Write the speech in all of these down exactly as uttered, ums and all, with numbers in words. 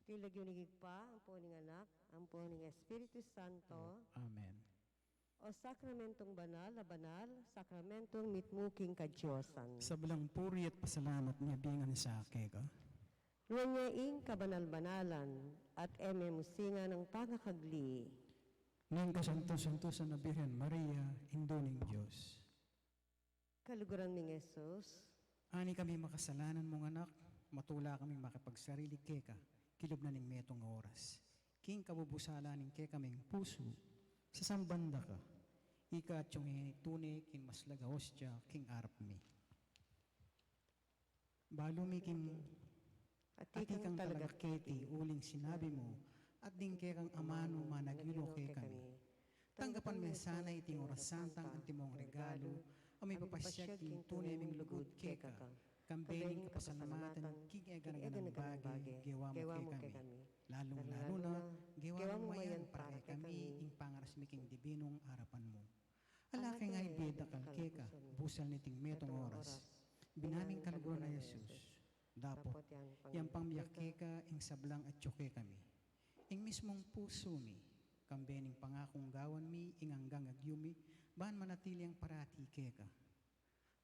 King lagyu ning Ibpa, ampo ning Anak, ampo ning Espiritu Santo. Amen. O sakramentong banal a banal, sakramentong mitmu king kadiosan. Sablang puri at pasalamat ing abingan sa keka. Nuan ya ing kabanal-banalan, at e me musingan ing pangakagli ning kasanto-santusan a Birhen Maria, Indu ning Dios. Kaluguran mi ngan, Jesus. Ani kami makasalanan mung anak, matula kaming makipagsarili keka, kilub na ning metung a oras. King kabubusalan ning kekaming pusu, sasamban da ka, ika atiu ing tune king maslag a ostia king arap mi. Balu mi king atikang talaga keti, uling sinabi mu, at ding kekang amanu managilo kekami. Tanggapan me sana iting oras santang antimong regalu, a mipapasiag king tune ming lugud keka, kambe ning kapasalamatan king eganaganang bage gewa mu kekami. Lalung-lalu na, gewa mu mayan para kekami ing pangaras mi king dibinung arapan mu. Ala ke nga ibie dakal keka, busal niting metung a oras, binaming kaluguran a Jesus, dapot yampang mi keka ing sablang atiu kekami. Ing mismung pusu mi, kambe ning pangakung gawan mi ing anggang agyu mi, ban manatili yang parati keka.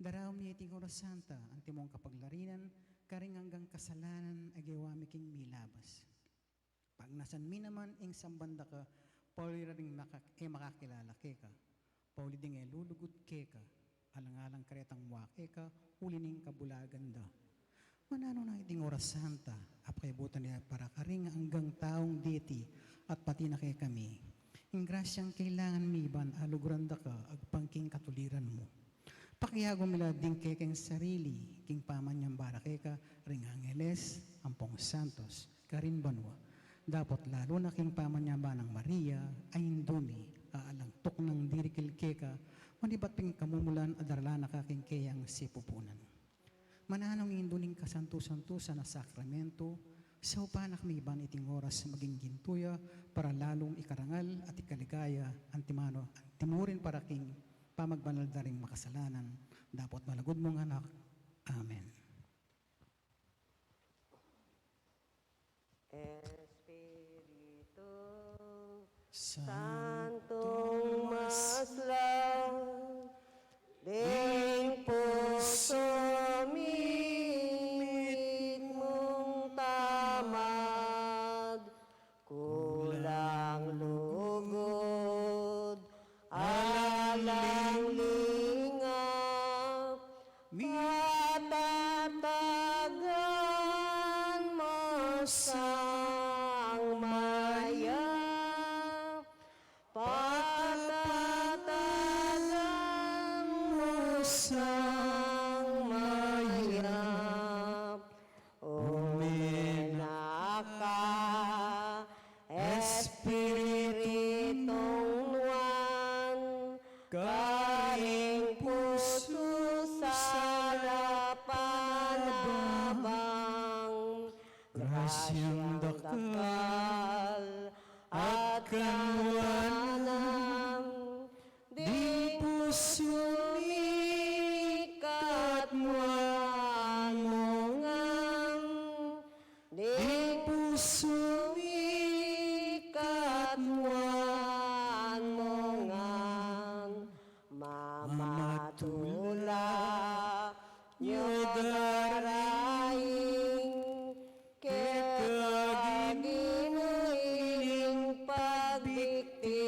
Daraun mi iting oras santa antimong kapaglarinan karing anggang kasalanan a gewa mi king milabas. Pagnasan mi naman ing samban da ka, pauli da ring makak-, e makakilala keka, pauli ding e lulugud keka, alang-alang karetang mua keka, uli ning kabulagan da. Mananu na iting oras santa, a pakiabutan da para karing anggang taung deti, at pati na kekami. Ing grasyang kailangan mi ban aluguran da ka agpang king katuliran mu. Pakiagum mi la ding kekeng sarili king pamanyamba da keka ring angeles ampong santos karin banua, dapot lalu na king pamanyamba nang Maria a Indu mi, a alang tuknang dirikil keka manibat pin kamumulan a daralan na ka king keyang sipupunan. Mananu ing Indu ning kasantu-santusan a sakramento, saupan na kami ban iting oras maging gintu ya para lalung ikarangal at ikaligaya antimanu antimurin para king pamagbanal da ring makasalanan, dapot malugud mung anak. Amen. Espiritu Santong Maslang, ding pusu mi mitmung tamad, kulang lugud, alang lingap, patatagan mo sang mayap, patatagan mo sang mayap. Ume na ka, Espiritong Nuan, karing pusu sa panabang, grasyang dakal at kanuanan, ding pusu mi katmuan mu ngan, ding pusu mi katmuan mu ngan, mamatula nyo daraing keka Ginu ining pagbiktil,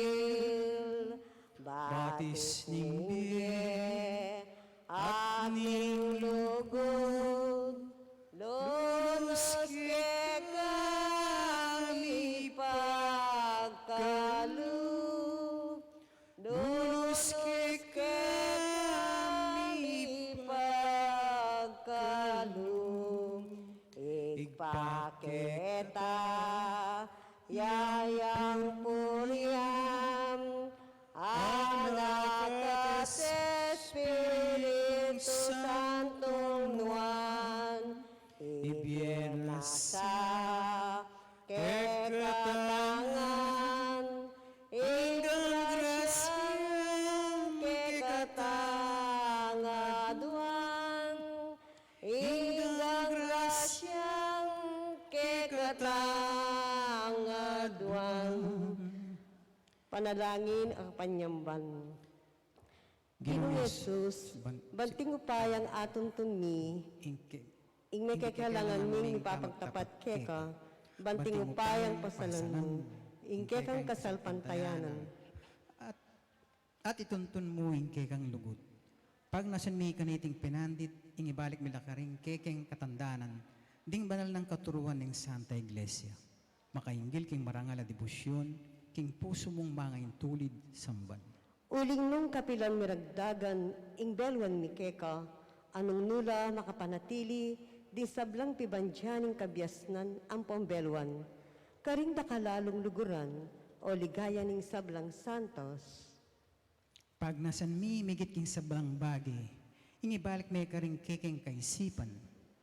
batis ning bie at ning lugud, lunus keka mi pagkalub, lunus keka mi pagkalub, Ibpa, keta ya ing purian, Anak at Espiritu Santong Nuan, ibie na sa kekatang ngan ing grasyang kekatang aduan, ing grasyang kekatang Panalangin a Kapanyamban. Ginung Jesus, banting upayang atuntun mi ing mekekalangan ming mipapagtapat keka, banting upayang pasalan mu ing kekang kasalpantayanan. At, at ituntun mu ing kekang lugud. Pagnasan mi kaniting penandit, ing ibalik mi la karing kekeng katandanan, ding banal nang katuruan ning Santa Iglesia. Makainggil king marangal a debosyon, king pusu mung mangaintulid, samban. Uling nung kapilan miragdagan ing beluan mi keka, nung nu la makapanatili ding sablang pibandian ning kabiasnan ampong beluan, karin da ka lalung luguran, o ligaya ning sablang santos. Pagnasan mi migit king sablang bage, ing ibalik me karing kekeng kaisipan,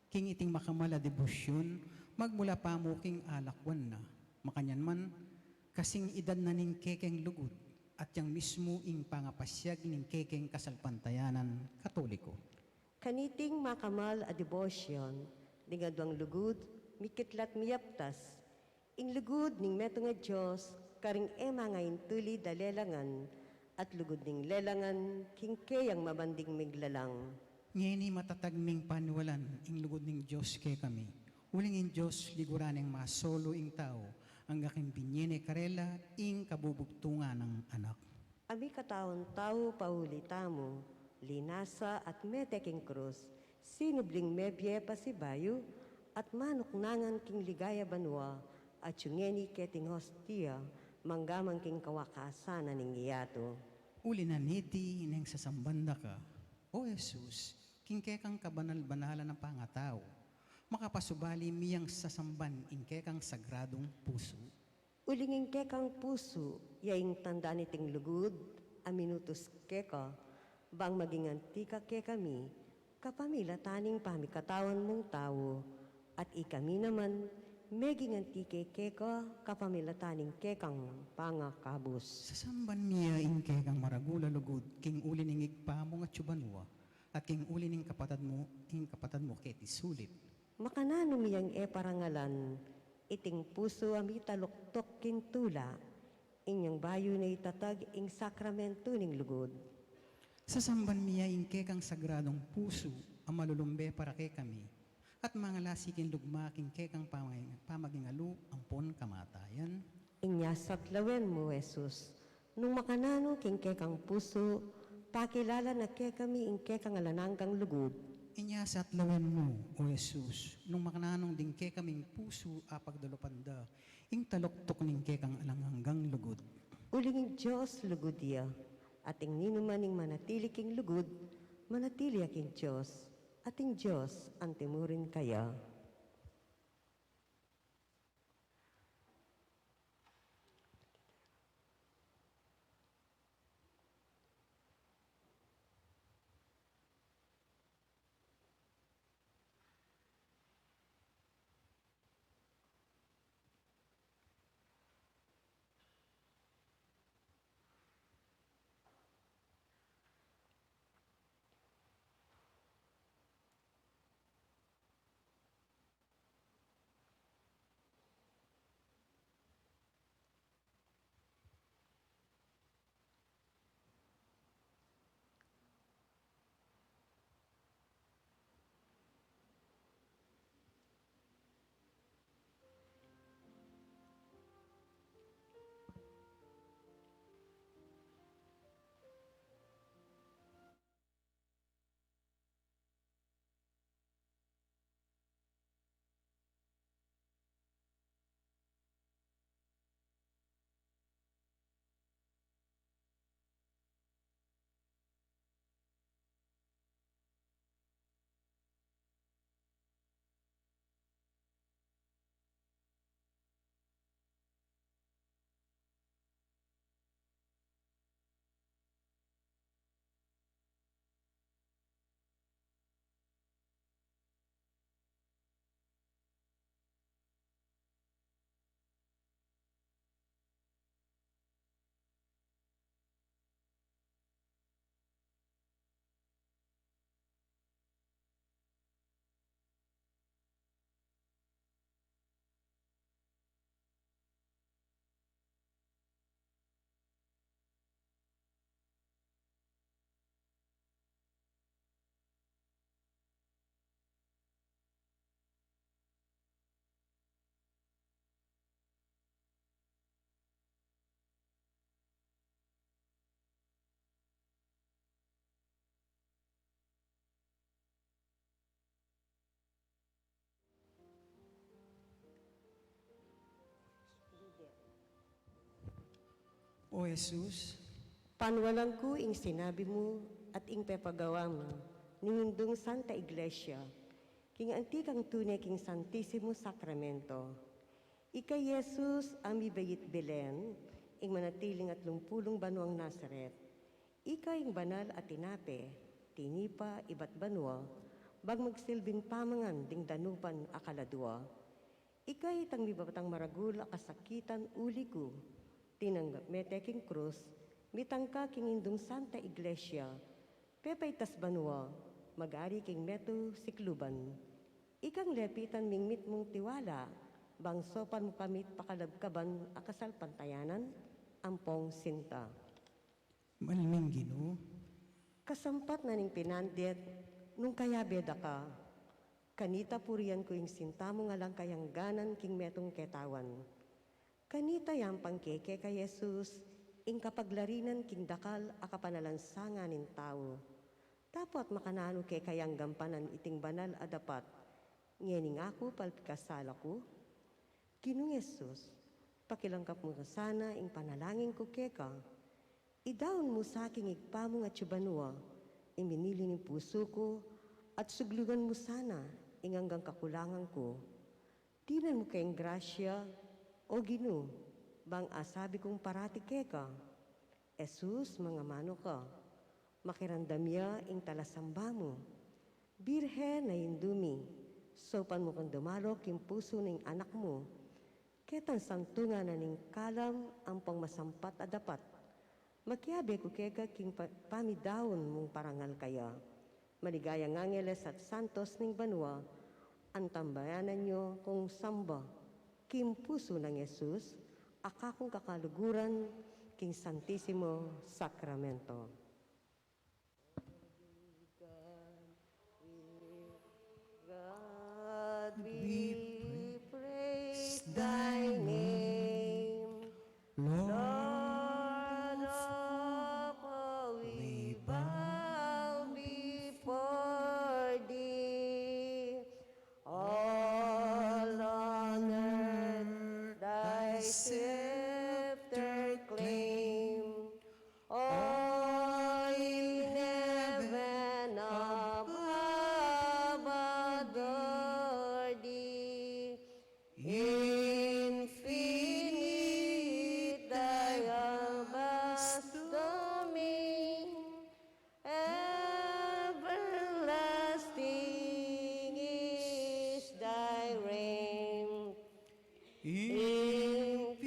king iting makamal a debosyon, magmula pa mu king alakwan na, makanyan man, kasing idad na ning kekeng lugud, at yang mismu ing pangapasiag ning kekeng kasalpantayanan Katoliko. Kaniting makamal a debosyon, ding aduang lugud, mikitlat miyaptas, ing lugud ning metung a Dios, karing e mangaintulid a lelangan, at lugud ning lelangan, king keyang mabanding miglalang. Ngeni matatag ming paniwalan, ing lugud ning Dios kekami. Uling ing Dios, liguran neng masolu ing tau, angga king binie ne karela, ing kabubugtungan nang Anak. A mikatawan tau pauli tamu, linasa at mete king krus, sinubling mebie pasibayu, at manuknangan king ligaya banua, at yung ngeni keting hostia, manggaman king kawakasan na ning yatu. Uli na niti neng sasamban da ka, O Jesus, king kekang kabanal-banalan a pangatau, makapasubali mi yang sasamban ing kekang sagradung pusu. Uling ing kekang pusu, ya ing tanda niting lugud, a minutus keka, bang maging anti ka kekami, kapamilatan ning pamikatawan mung tau, at ikami naman, meging anti ke keka, kapamilatan ning kekang pangakabus. Sasamban mi ya ing kekang maragul a lugud, king uli ning Ibpa mung atsu banua, at king uli ning kapatad mu, ing kapatad mu keti sulip. Makananu mi yang e parangalan, iting pusu a mitaluktuk king tula, inyang bayu na itatag ing sakramentu ning lugud. Sasamban mi ya ing kekang sagradung pusu, a malulumbe para kekami, at mangalasi king lugma king kekang pamag-, pamagingalu ampon kamatayan. Inya satlawen mu, Jesus, nung makananu king kekang pusu, pakilala na kekami ing kekang alang anggang lugud. Inya satlawen mu, O Jesus, nung makananu ding kekaming pusu a pagdalupan da ing taluktuk ning kekang alang anggang lugud. Uling ing Dios lugud ya, at ing ninuman ing manatili king lugud, manatili ya king Dios, at ing Dios anti mu rin kaya. O Jesus, panwalang ku ing sinabi mu at ing pepagawa mu ning Indung Santa Iglesia, king anti kang tune king Santisimo Sakramento. Ika i Jesus a mibait Belen, ing manatiling atlumpulung banuang Nazaret. Ika ing banal a tinape, tinipa ibat banua, bang magsilbing pamangan ding danupan a kaladua. Ika itang mibabatang maragul a kasakitan uli ku, tinanggap me te king krus, mitangka king Indung Santa Iglesia, pepaitas banua, mag-ari king metung sikluban. Ikang lepitan ming mitmung tiwala, bang saupan mu kami't pakalabkaban a kasalpantayanan ampong sinta. Mal ming Ginu. Kasampat na ning pinandit, nung kayabe da ka. Kanita purian ku ing sinta mung alang kayangganan king metung ketawan. Kanita yampang ke keka Jesus, ing kapaglarinan king dakal a kapanalansangan ning tau. Dapot makananu ke kayang gampanan iting banal a dapat, ngening aku palpikasala ku? Ginung Jesus, pakilangkap mu sana ing panalangin ku keka. Idaun mu sa king Ibpa mung atsu banua, ing binili ning pusu ku, at suglugan mu sana ing anggang kakulangan ku. Dinan mu keng grasya, O Ginu, bang asabi kung parati keka. Jesus, mangamanu ka. Makiramdam ya ing talasamba mu. Birhen a Indu mi, saupan mu kung dumalo king pusu ning Anak mu. Ketang santungan na ning kalam ampong masampat a dapat. Makiabe ku keka king pa-, pamidaun mung parangal kaya. Maligayang angeles at santos ning banua, antambayanan yu kung samba king pusu nang Jesus, a kakung kakaluguran king Santisimo Sakramento. God, we praise thy name. Lord, all we bow before thee. All on earth thy scepter claim. All in heaven above adore thee. Infinite thy vast domain, everlasting is thy reign. Infinite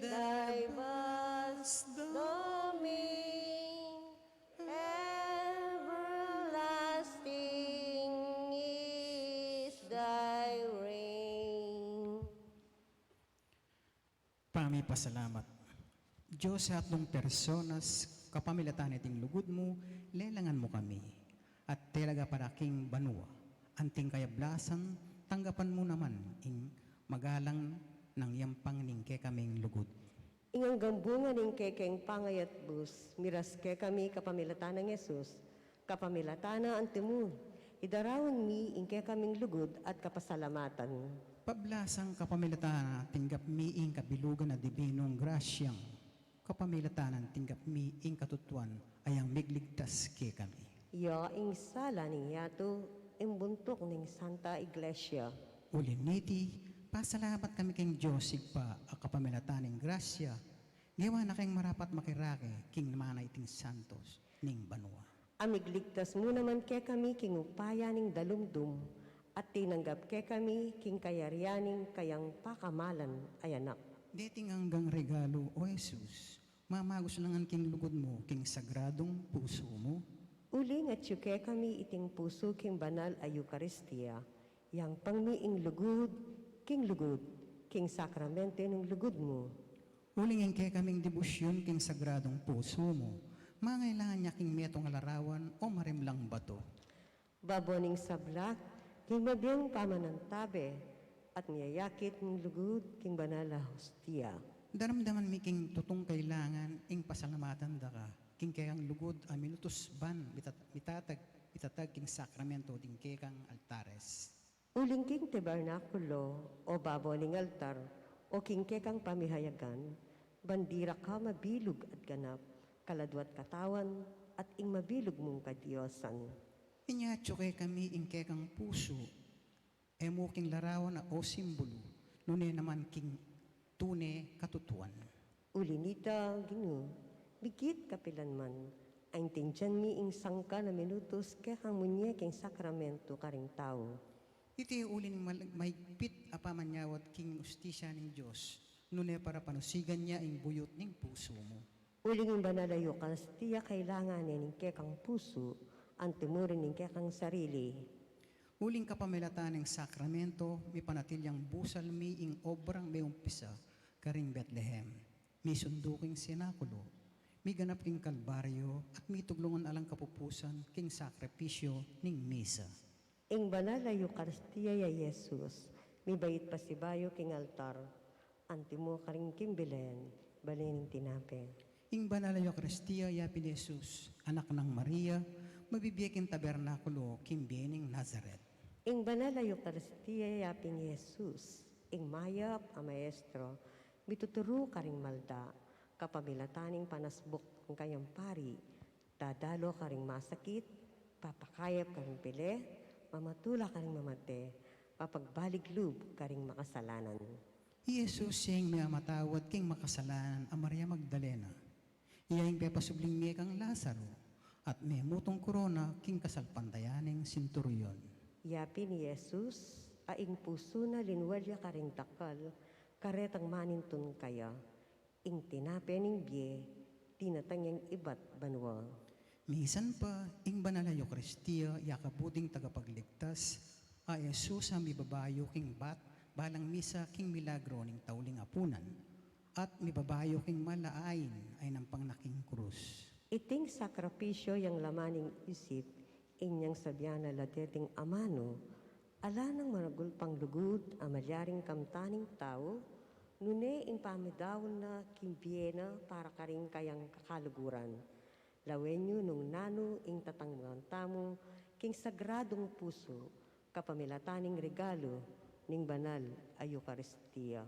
thy vast domain, everlasting is thy reign. Pamipasalamat. Dios a atlung personas, kapamilatan iting lugud mu, lelangan mu kami. At tela ka para king banua, anting kayablasan, tanggapan mu naman ing magalang nang yampang ning kekaming lugud. Ing anggang bunga ning kekeng pangayatbus, miras kekami kapamilatan nang Jesus, kapamilatan na antimu, idaraun mi ing kekaming lugud at kapasalamatan. Pablasang kapamilatan na tinggap mi ing kabilugan a dibinung grasyang, kapamilatan na tinggap mi ing katutuan a yang migligtas kekami. Ya ing sala ning yatu, ing buntuk ning Santa Iglesia. Uli niti, pasalamat kami king Dios Ibpa a kapamilatan ning grasya, gewa na keng marapat makirake king mana iting santos ning banua. A migligtas mu naman kekami king upaya ning dalumdum, at tinanggap kekami king kayarian ning kayang pakamalan a Anak. Deting anggang regalu, O Jesus, mamagus langan king lugud mu king sagradung pusu mu. Uling atyu kekami iting pusu king banal a Eukaristia, yampang mi ing lugud king lugud king sakramento ning lugud mu. Uling ing kekaming debusyun king sagradung pusu mu, mangailangan ya king metung a larawan o marimlang batu. Babo ning sabla, king mabiang pamanantabe, at miyayakit ning lugud king banal a hostia. Daramdaman mi king tutung kailangan ing pasalamatan da ka, king kekang lugud a minutus ban mitat-, mitatag, mitatag king sakramento ding kekang altares. Uling king tabernakulo, o babo ning altar, o king kekang pamihayagan, Ban dira ka mabilug at ganap, kaladua at katawan, at ing mabilug mung kadiosan. Inya atyu kekami ing kekang pusu, e mu king larawan a o simbulu, nune naman king tune katutuan. Uli nita, Ginu, migit kapilan man, aintindian mi ing sangkan a minutus kekang munye king sakramentu karing tau. Iti uli ning mal-, maigpit a pamanyawad king ustisya ning Dios, nune para panusigan ya ing buyut ning pusu mu. Uling ing banal a Eukaristia kailangan ne ning kekang pusu, antimurin ning kekang sarili. Uling kapamilatan ning sakramento, mipanatili yang busal mi ing obrang meumpisa karing Betlehem. Misundu king senakulu, miganap king Kalbaryo, at mituglungan alang kapupusan king sakripisyo ning misa. Ing banal a Eukaristia ya Jesus, mibait pasibayu king altar, antimu karing kimbilen, balen ning tinape. Ing banal a Eukaristia ya pin Jesus, anak nang Maria, mabibie king tabernakulo, kimbiye ning Nazaret. Ing banal a Eukaristia ya pin Jesus, ing mayap a maestro, mituturu karing malda, kapamilatan ning panasbuk ning kayang pari, dadalo karing masakit, papakayap karing pele, mamatula karing mamate, papagbalig lub karing makasalanan. I Jesus ya ing makamatawad king makasalanan a Maria Magdalena. Iya ing pepasubling mie kang Lazaro, at memutung korona king kasalpantayan ning centurion. Ya pin i Jesus, a ing pusu na linwal ya karing dakal, karetang manintun kaya. Ing tinape ning bie, tinatang yang ibat banua. Misan pa, ing banal a Eukaristia, ya kabuting tagapagligtas, a Jesus a mibabayu king bat, balang misa king milagro ning tauling apunan, at mibabayu king mal a ain, a inampang na king krus. Iting sakripisyo yang laman ning isip, inyang sabian na la deting amanu, ala nang maragul pang lugud a malyaring kamtan ning tau, nune ing pamidaun na king bie na para karing kayang kakaluguran. Lawen yu nung nanu ing tatanggap tamu king sagradung pusu, kapamilatan ning regalu ning banal a Eukaristia.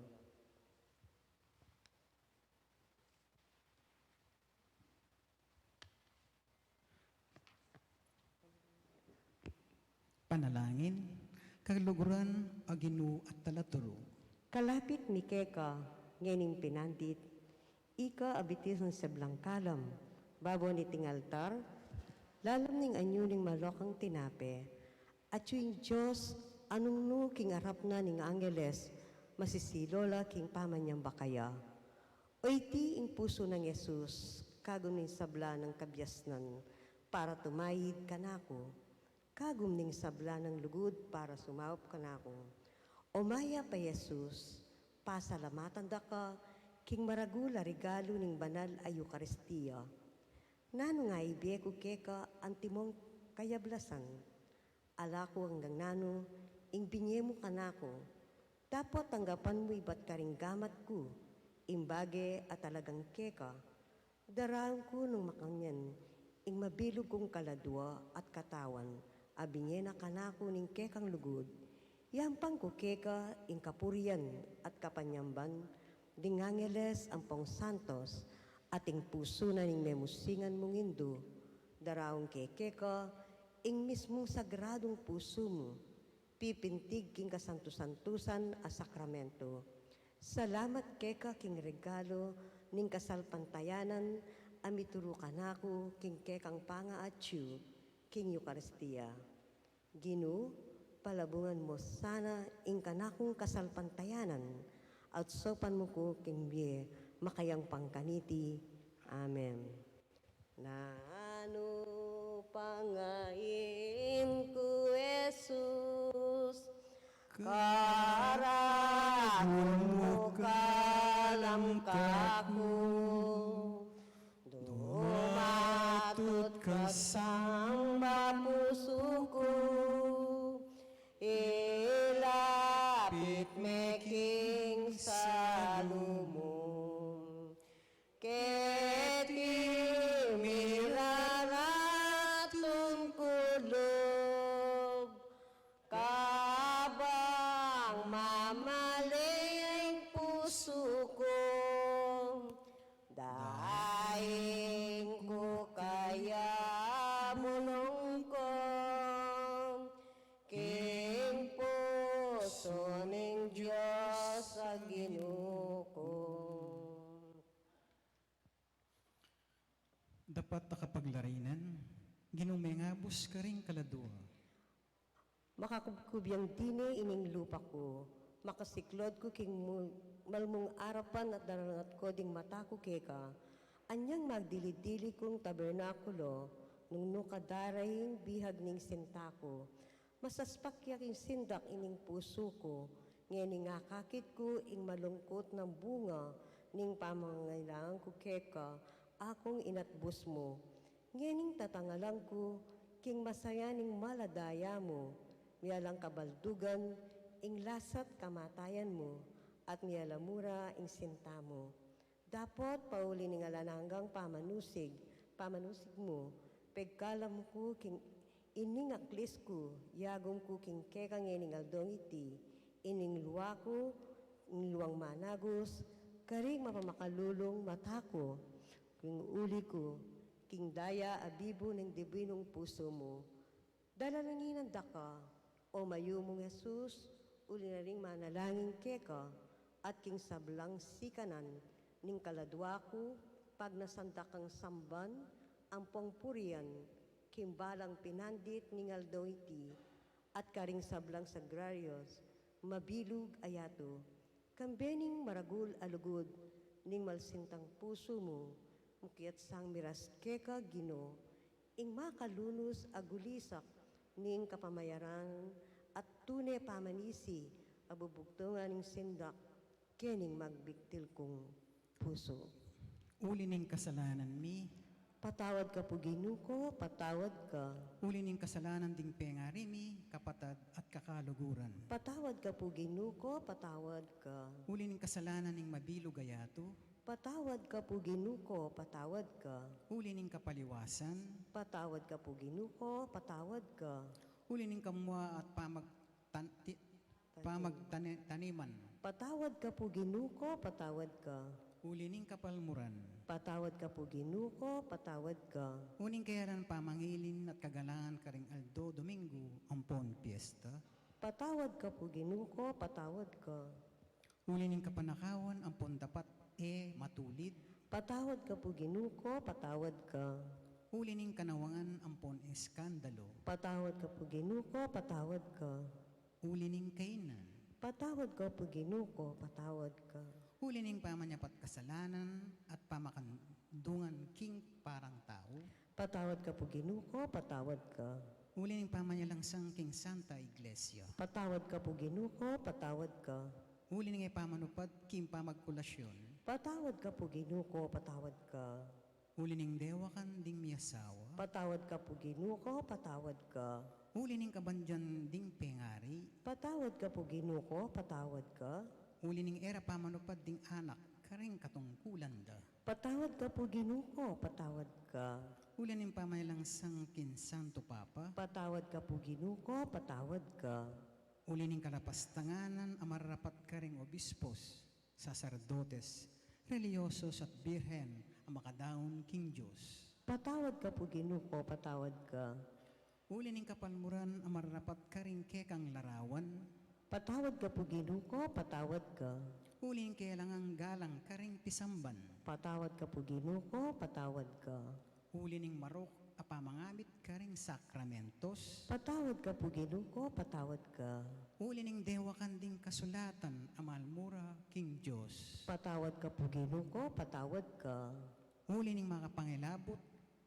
Panalangin. Kaluguran a Ginu at talaturu. Kalapit mi keka, ngening pinandit, ika a bitis ning sablang kalam, babo niting altar, lalam ning anyu ning malokang tinape, atyu ing Dios a nung nu king arap na ning angeles, masisilo la king pamanyamba kaya. O iti ing pusu nang Jesus, kagum ning sabla nang kabiasnan, para tumayid kanaku, kagum ning sabla nang lugud para sumaup kanaku. O mayap a Jesus, pasalamatan da ka king maragul a regalu ning banal a Eukaristia. Nanu nga ibie ku keka antimong kayablasan? Ala ku anggang nanu ing binie mu kanaku. Dapot tanggapan mu ibat karing gamat ku ing bage a talagang keka. Daraun ku nung makanyan ing mabilug kung kaladua at katawan a binie na kanaku ning kekang lugud. Yampang ku keka ing kapurian at kapanyamban ding angeles ampong santos, at ing pusu na ning memusingan mung Indu. Daraun ke keka ing mismung sagradung pusu mu, pipintig king kasantu-santusan a sakramento. Salamat keka king regalu ning kasalpantayanan a mituru kanaku king kekang pangaatyu king Eukaristia. Ginu, palabungan mu sana ing kanakung kasalpantayanan, at saupan mu ku king bie makayang pangkaniti. Amen. Nanu pangain ku, Jesus, karagul mu kalam kaku. Dumatut ka sang mapusu ku, ilapit me king salu mu. Keti miraratun ku lub, kabang mamale ing pusu ku. Pat a kapaglarinan, Ginung mengabus karing kaladua. Makakubkub yang dine ining lupa ku, makasiklod ku king mu-, malmung arapan at daralangat ku ding mata ku keka. Anyang magdili-dili kung tabernakulo, nung nu ka daraing bihag ning sinta ku. Masaspak ya king sindak ining pusu ku, ngening akakit ku ing malungkut nang bunga ning pamangailangan ku keka, akung inatbus mu. Ngening tatangalan ku king masaya ning maladaya mu, mialang kabaldugan ing lasa't kamatayan mu, at mialamura ing sinta mu. Dapot pauli ning alang anggang pamanusig, pamanusig mu, pegkalam ku king ining aklis ku, yagum ku king keka ngening aldong iti, ining lua ku, ing luang managus, karing mapamakalulung mata ku, king uli ku, king daya a bibu ning dibinung pusu mu. Dalalanginan da ka, o mayumung Jesus, uli na ring manalangin keka, at king sablang sikanan ning kaladua ku, pagnasan da kang samban ampong purian, king balang pinandit ning aldo iti, at karing sablang sagrarios, mabilug a yatu. Kambe ning maragul a lugud ning malsintang pusu mu, mukiat sang miras keka, Ginu, ing makalunus a gulisak ning kapamayaran at tune pamanisi a bubugtungan ning sindak kening magbiktil kung pusu. Uli ning kasalanan mi. Patawad ka pu, Ginu ku, patawad ka. Uli ning kasalanan ding pengari mi, kapatad at kakaluguran. Patawad ka pu, Ginu ku, patawad ka. Uli ning kasalanan ning mabilug a yatu. Patawad ka pu, Ginu ku, patawad ka. Uli ning kapaliwasan. Patawad ka pu, Ginu ku, patawad ka. Uli ning kamua at pamagtan-, ti-, pamagtani-, taniman. Patawad ka pu, Ginu ku, patawad ka. Uli ning kapalmuran. Patawad ka pu, Ginu ku, patawad ka. Uli ning kayalan pamangilin at kagalangan karing aldo Domingo ampon piesta. Patawad ka pu, Ginu ku, patawad ka. Uli ning kapanakawan ampon dapat e matulid. Patawad ka pu, Ginu ku, patawad ka. Uli ning kanawangan ampon eskandalu. Patawad ka pu, Ginu ku, patawad ka. Uli ning kainan. Patawad ka pu, Ginu ku, patawad ka. Uli ning pamanyapat kasalanan at pamakandungan king parang tau. Patawad ka pu, Ginu ku, patawad ka. Uli ning pamanyalangsang king Santa Iglesia. Patawad ka pu, Ginu ku, patawad ka. Uli ning e pamanupad king pamagkulasyon. Patawad ka pu, Ginu ku, patawad ka. Uli ning dewakan ding miasawa. Patawad ka pu, Ginu ku, patawad ka. Uli ning kabandian ding pengari. Patawad ka pu, Ginu ku, patawad ka. Uli ning e ra pamanupad ding anak karing katungkulan da. Patawad ka pu, Ginu ku, patawad ka. Uli ning pamanyalangsang king Santo Papa. Patawad ka pu, Ginu ku, patawad ka. Uli ning kalapastanganan a mararapat karing obispos, saserdotes, relihiyosos at birhen a makadaun king Dios. Patawad ka pu, Ginu ku, patawad ka. Uli ning kapalmuran a mararapat karing kekang larawan. Patawad ka pu, Ginu ku, patawad ka. Uli ning kelangang galang karing pisamban. Patawad ka pu, Ginu ku, patawad ka. Uli ning marok a pamangamit karing sakramentos. Patawad ka pu, Ginu ku, patawad ka. Uli ning dewakan ding kasulatan a malmura king Dios. Patawad ka pu, Ginu ku, patawad ka. Uli ning makapangilabut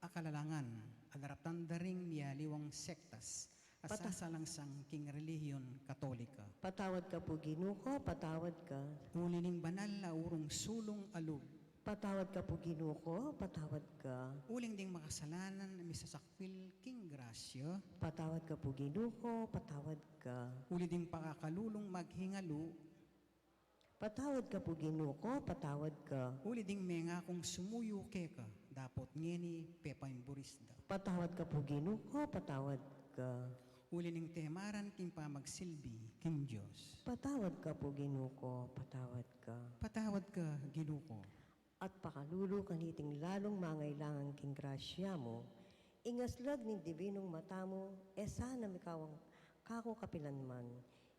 a kalalangan a daraptan da ring mialiwang sektas a Pata- sasalangsang king relihiyon Katolika. Patawad ka pu, Ginu ku, patawad ka. Uli ning banal a urung sulung a lub. Patawad ka pu, Ginu ku, patawad ka. Uli ding makasalanan a misasakwil king grasya. Patawad ka pu, Ginu ku, patawad ka. Uli ding pakakalulung maghingalu. Patawad ka pu, Ginu ku, patawad ka. Uli ding mengakung sumuyu keka, dapot ngeni pepamburis da. Patawad ka pu, Ginu ku, patawad ka. Uli ning temaran king pamagsilbi king Dios. Patawad ka pu, Ginu ku, patawad ka. Patawad ka, Ginu ku. At pakalulu kaniting lalung mangailangan king grasya mu, ing aslag ning dibinung mata mu, e sana mikawang kaku kapilanman.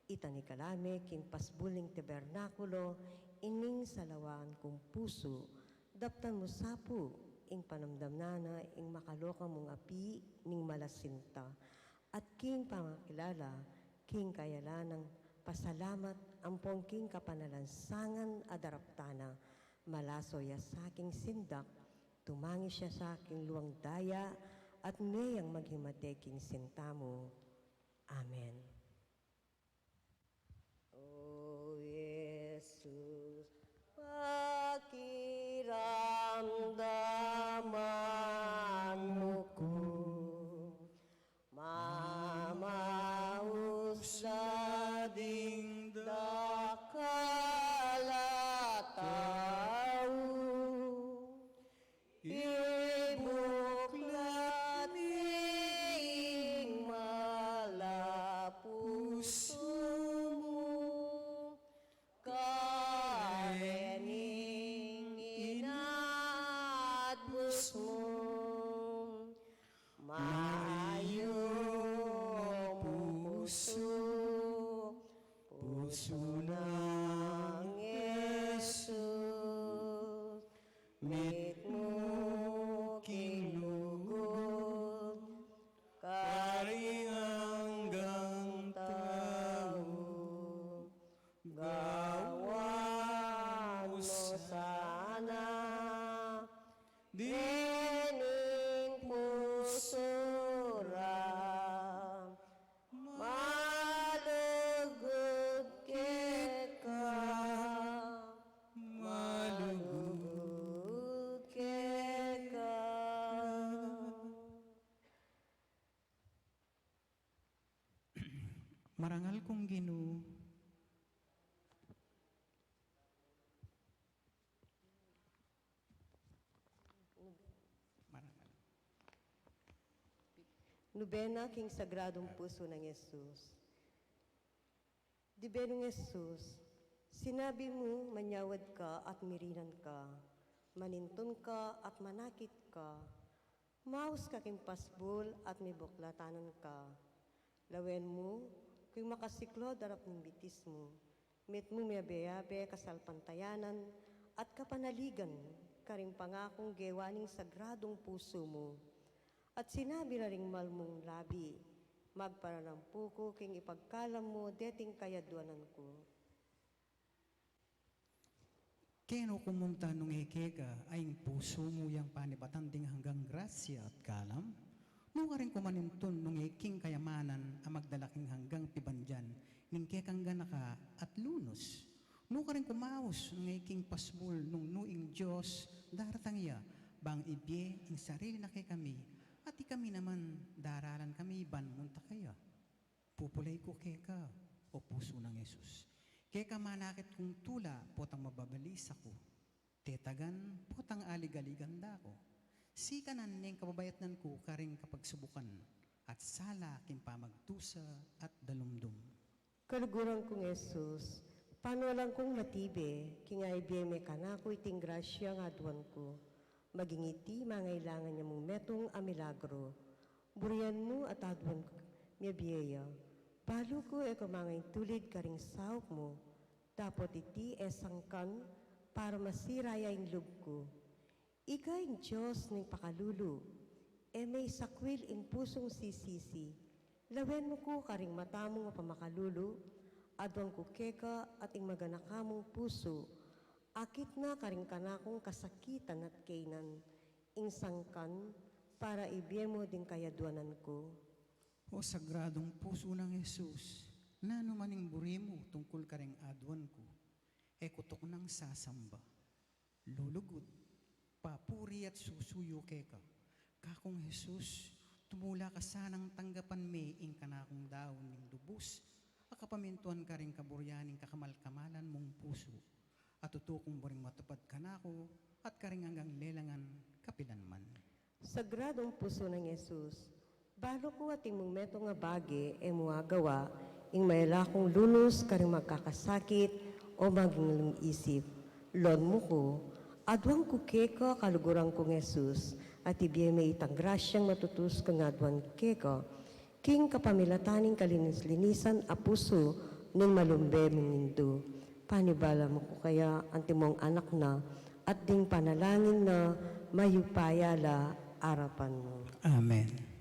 Itang ikala me king pasbul ning tabernakulo ining salawan kung pusu, daptan mu sa pu ing panamdam na na ing makaloka mung api ning malasinta, at king pangakilala king kayalanang pasalamat ampong king kapanalansangan a daraptan na, malaso ya sa king sindak, tumangis ya sa king luang daya, at meyang maghimate king sinta mu. Amen. O Jesus, pakiramdaman mu ku, mamaus la ding dakal a tau. Ibuklat me ing malapuso mu, karening inatbus mu, mayupus, pusu nang Jesus. Mitmu king lugud karing anggang tau, gawan mu sana dening pusu ra, malugud keka, malugud keka. Marangal kung Ginu. Marangal. Nubena king Sagradung Pusu nang Jesus. Dibe nung Jesus, sinabi mu, manyawad ka at mirinan ka, manintun ka at manakit ka, maus ka king pasbul at mibuklatanan ka. Lawen mu ku ing makasiklaud arap ning bitis mu, mitmu miyabe-yabe kasalpantayanan at kapanaligan karing pangakung gewa ning sagradung pusu mu. At sinabi na ring mal mung labi, magparanampu ku king ipagkalam mu deting kayadwanan ku. Kenu ku munta nung e keka a ing pusu mu yang panibatan ding anggang grasya at kalam? Nu karin ku manintun nung e king kayamanan a magdala king anggang pibandian ning kekang ganaka at lunus? Nu karin ku maus nung e king pasbul nung nu ing Dios daratang ya bang ibie ing sarili na kekami at ikami naman daralan kami ban munta keya? Pupulay ku keka, o pusu nang Jesus, keka manakit kung tula potang mababalisa ku, tetagan potang alig-aligan da ku, sikanan neng kababayatnan ku karing kapagsubukan at sala king pamagdusa at dalumdum. Kaluguran kung Jesus, panualan kung matibe king ibie me kanaku iting grasyang aduan ku. Maging iti mangailangan ya mung metung a milagru. Burian mu at aduan ku miyabie ya. Balu ku e ku mangaintulid karing saup mu, dapot iti e sangkan para masira ya ing lub ku. Ika ing Dios ning pakalulu, e me isakwil ing pusung sisisi. Lawen mu ku karing mata mung pamakalulu, aduan ku keka at ing maganaka mung pusu, akit na karing kanakung kasakitan at kainan, ing sangkan para ibie mu ding kayadwanan ku. O sagradung pusu nang Jesus, nanu man ing buri mu tungkul karing aduan ku, e ku tuknang sasamba, lulugud, papuri at susuyu keka. Kakung Jesus, tumula ka sanang tanggapan me ing kanakung daun ning lubus a kapamintuan karing kaburian ning kakamal-kamalan mung pusu, a tutu kung buring matupad kanaku at karing anggang lelangan kapilan man. Sagradung pusu nang Jesus, balu ku atin mung metung a bage e mu agawa, ing maila kung lunus karing magkakasakit o maging lung isip. Lon mu ku, aduan ku keka kaluguran kung Jesus, at ibie me itang grasyang matutus kang aduan keka, king kapamilatan ning kalinis-linisan a pusu ning malumbe mung Indu. Panibala mu ku kaya antimong anak na, at ding panalangin na mayupaya la arapan mu. Amen.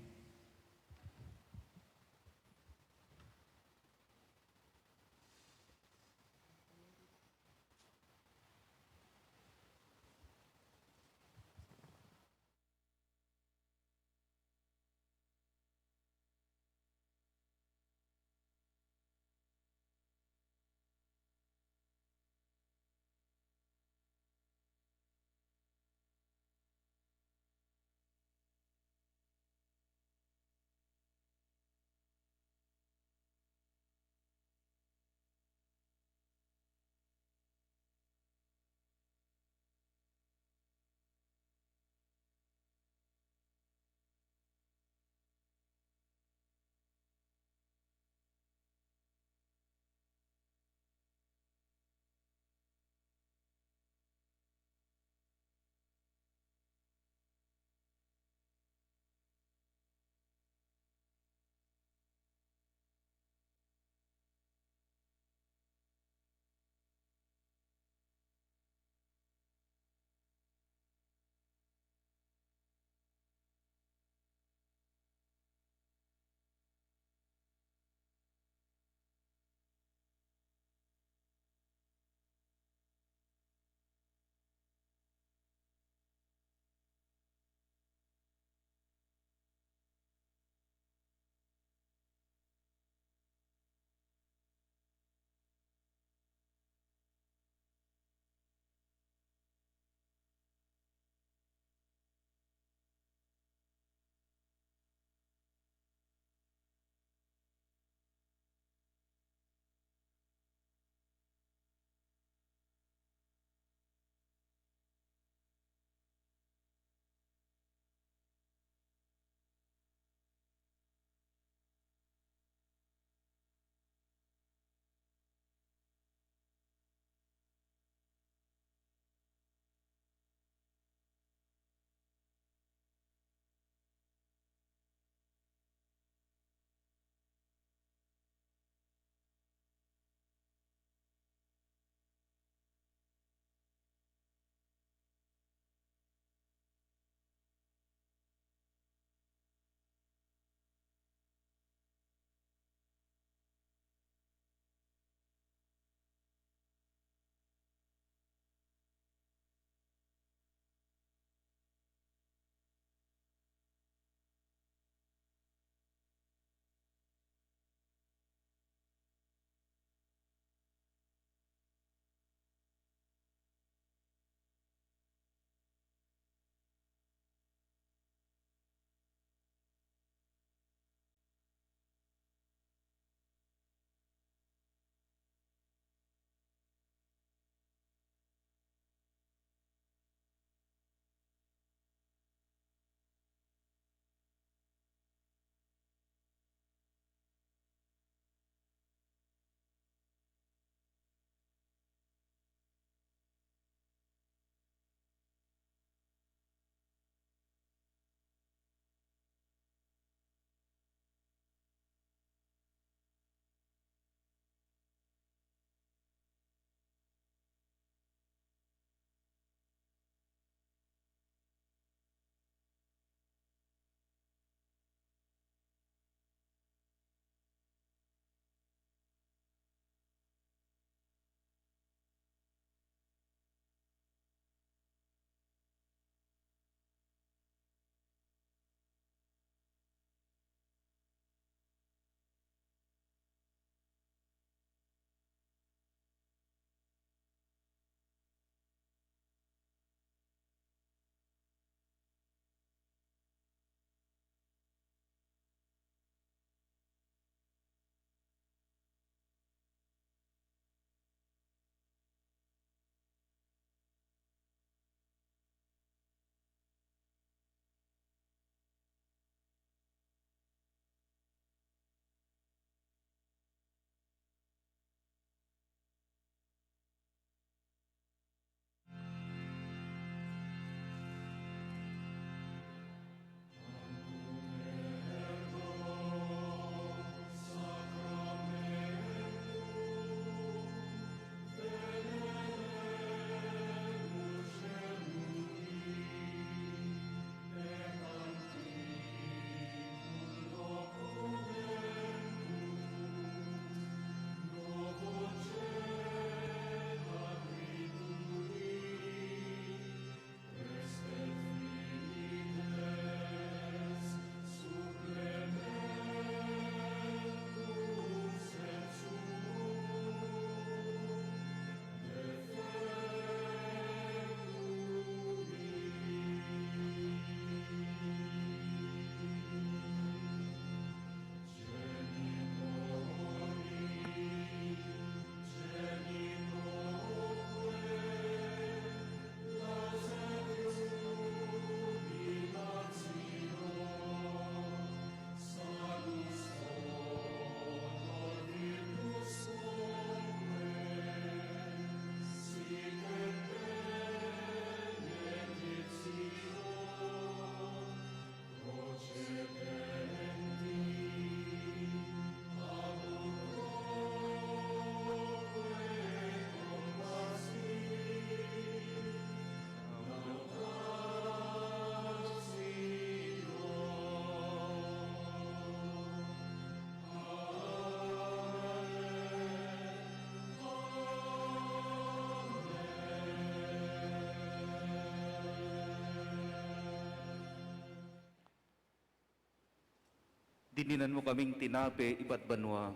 Dininan mu kaming tinape ibat banua.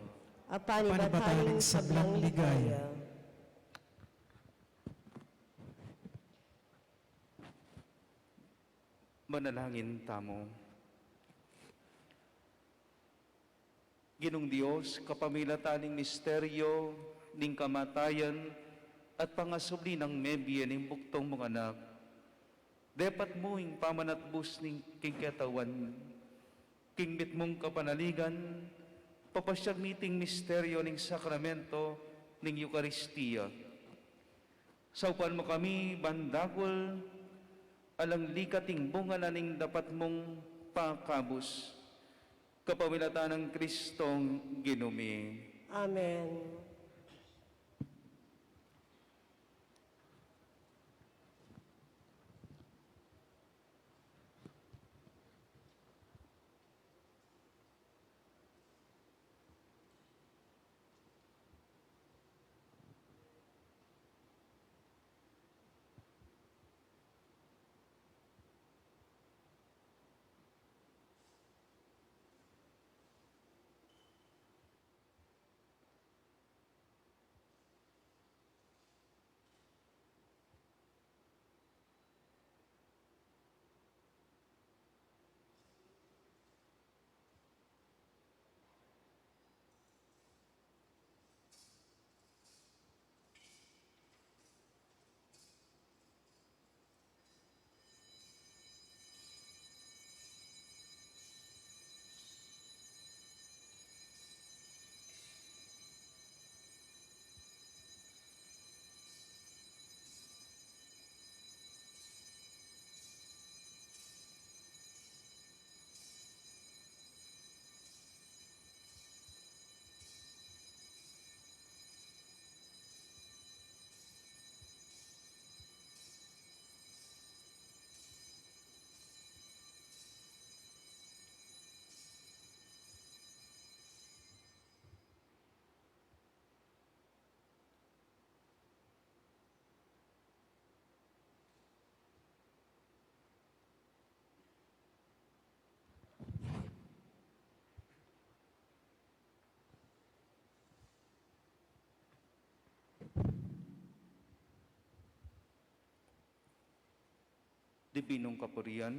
Apan ibat tamu ing sablang ligaya. Manalangin tamu. Ginung Dios, kapamilatan ning misteryo ning kamatayan at pangasubli nang mebie ning bugtung mung Anak, depat mu ing pamanatbus ning king katawan, king mitmung kapanaligan, papasiag mi iting misteryo ning sakramento ning Eukaristia. Saupan mu kami bandakul alang likat ing bunga na ning dapat mung pakabus. Kapamilatan nang Kristong Ginu mi. Amen. Dibinung kapurian.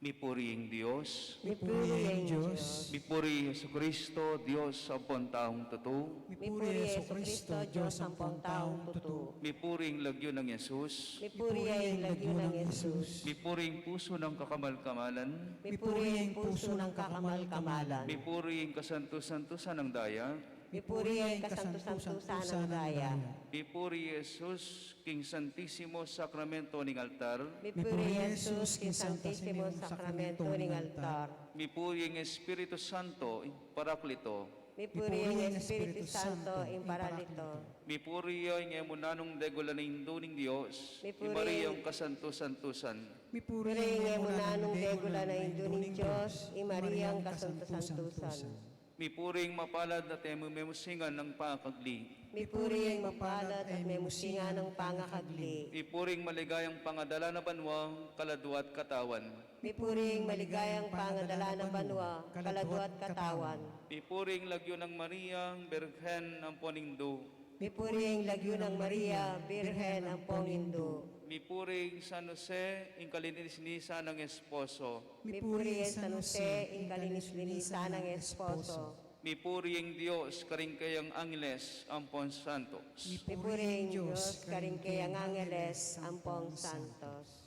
Mipuri ing Dios. Mipuri ing Dios. Mipuri i Jesucristo, Dios ampon taung tutu. Mipuri i Jesucristo, Dios ampon taung tutu. Mipuri ing lagyu nang Jesus. Mipuri ing lagyu nang Jesus. Mipuri ing pusu nang kakamal-kamalan. Mipuri ing pusu nang kakamal-kamalan. Mipuri ing kasantu-santusan nang daya. Mipuri ing kasantu-santusan nang daya. Mipuri i Jesus king Santisimo Sakramento ning altar. Mipuri i Jesus king Santisimo Sakramento ning altar. Mipuri ing Espiritu Santo, ing Paraklito. Mipuri ing Espiritu Santo, ing Paraklito. Mipuri ing e mu nanung degulan a Indu ning Dios, i Maria, ing kasantu-santusan. Mipuri ing e mu nanung degulan a Indu ning Dios, i Maria, ing kasantu-santusan. Mipuri ing mapalad at e mu memusingan a pangakagli. Mipuri ing mapalad at e mu memusingan a pangakagli. Mipuri ing maligayang pangadala na banua, kaladua at katawan. Mipuri ing maligayang pangadala na banua, kaladua at katawan. Mipuri ing lagyu nang Maria, Birhen ampon Indu. Mipuri ing lagyu nang Maria, Birhen ampon Indu. Mipuri ing San Jose, ing kalinis-linisan nang esposo. Mipuri ing San Jose, ing kalinis-linisan nang esposo. Mipuri ing Dios karing kayang angeles ampon santos. Mipuri ing Dios karing kayang angeles ampon santos.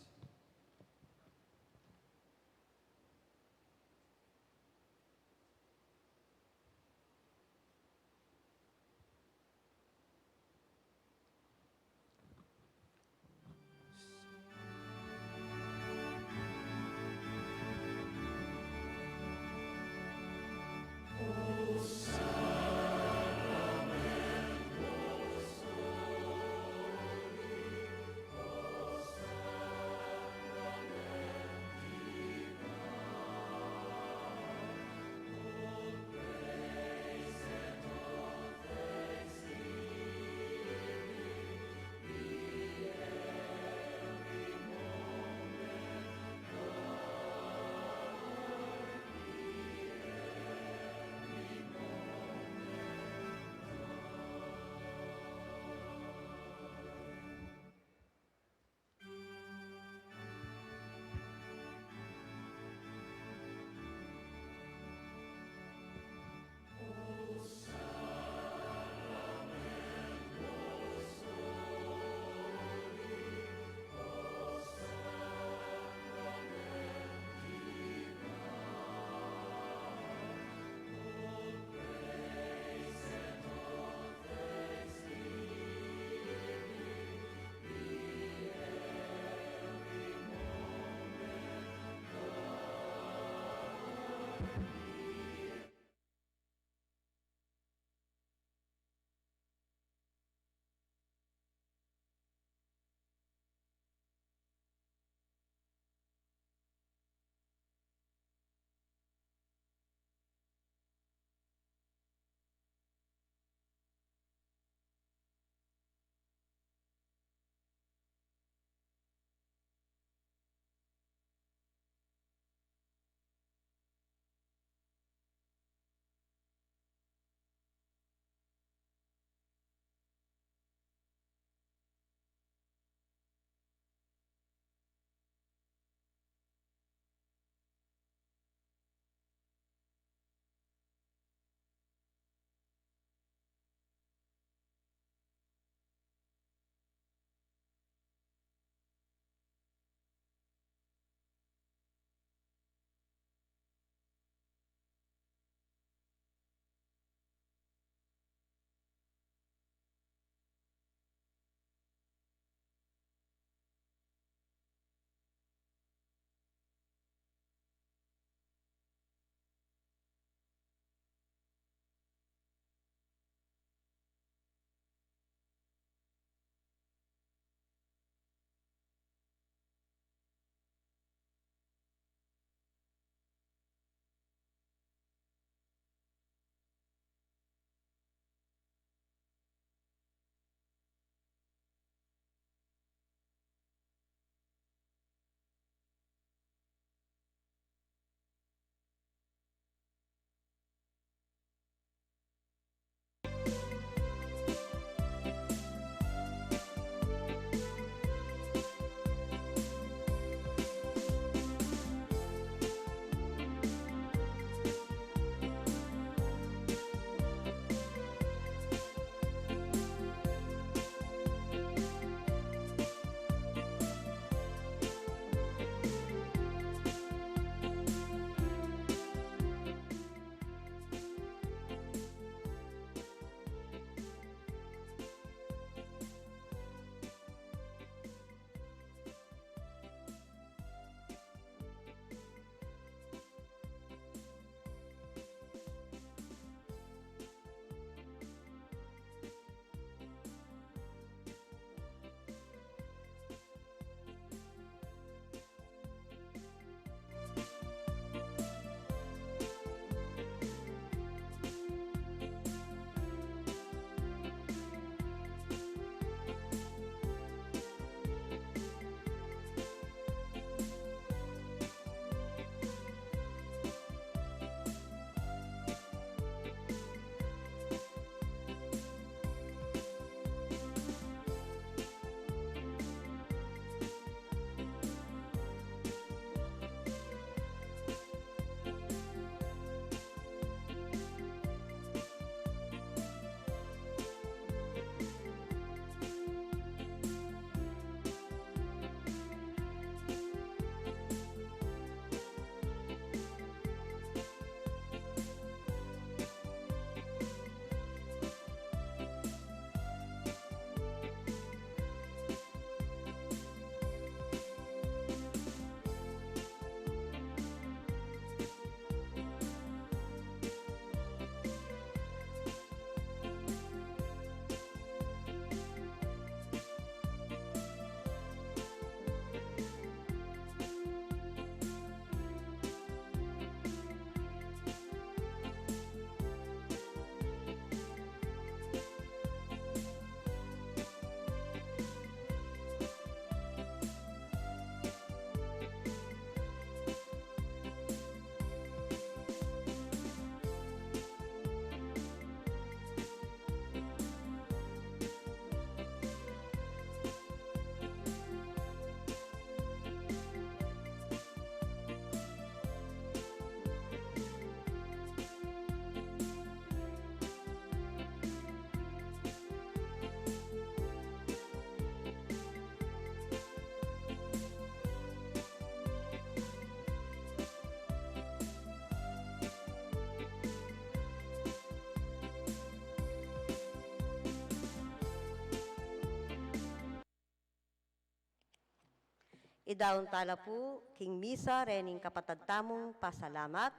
Idaun tala pu king misa rening kapatad tamung pasalamat,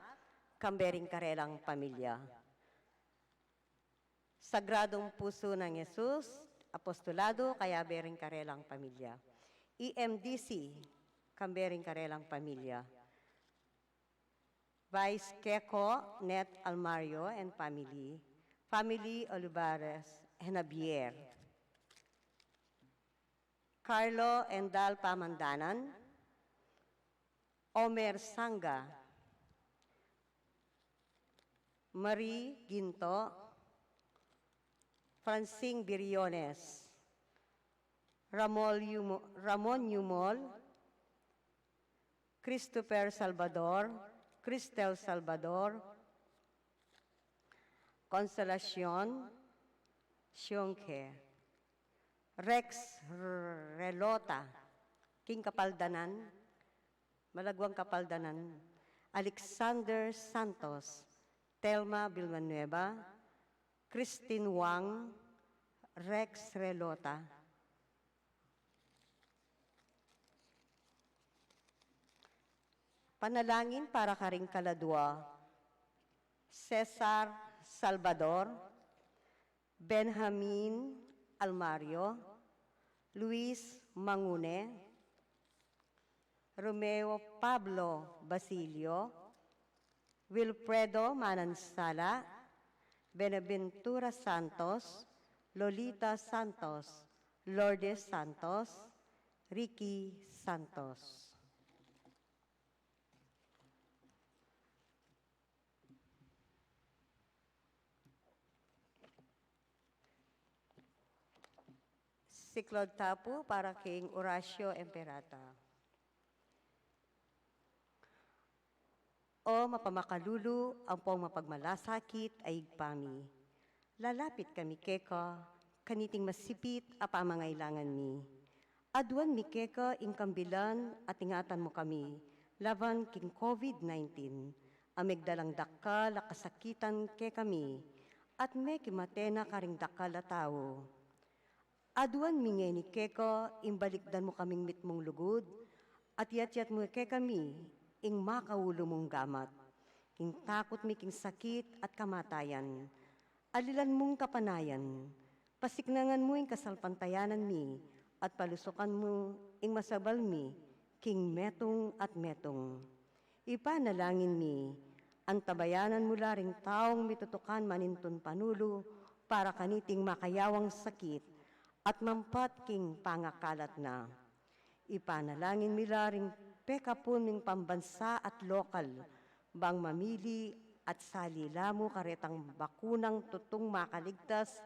kambe ring karelang pamilya. Sagradong Pusu nang Jesus, Apostolado, kayabe ring karelang pamilya. E M D C, kambe ring karelang pamilya. Vice Keko, Net Almario and family. Family Olivares Henabier. Carlo and Dal Pamandanan. Omer Sanga. Marie Ginto. Francine Biriones. Ramon Yumo-, Ramon Yumol. Christopher Salvador, Cristel Salvador, Consolacion Sionke, Rex Relota, king kapaldanan, malaguang kapaldanan, Alexander Santos, Telma Villanueva, Christine Wang, Rex Relota. Panalangin para karing kaladua: Cesar Salvador, Benjamin Almario, Luis Mangune, Romeo Pablo Basilio, Wilfredo Manansala, Benaventura Santos, Lolita Santos, Lourdes Santos, Ricky Santos. Siklaud ta pu para king Oratio Imperata. O mapamakalulu ampong mapagmalasakit a Ibpa mi, lalapit kami keka kaniting masipit a pamangailangan mi. Aduan mi keka ing kambilan at ingatan mu kami laban king COVID nineteen a megdalang dakal a kasakitan kekami at mekimate na karing dakal a tau. Aduan mi ngeni keka ing balikdan mu kaming mitmung lugud at iyatyat mu kekami ing makaulu mung gamat king takut mi king sakit at kamatayan. Alilan mung kapanayan, pasiknangan mu ing kasalpantayanan mi at palusukan mu ing masabal mi king metung at metung. Ipanalangin mi, antabayanan mu la ring taung mitutukan manintun panulu para kaniting makayawang sakit at mampat king pangakalat na. Ipanalangin mi la ring pekapun ming pambansa at lokal, bang mamili at sali la mu karetang bakunang tutung makaligtas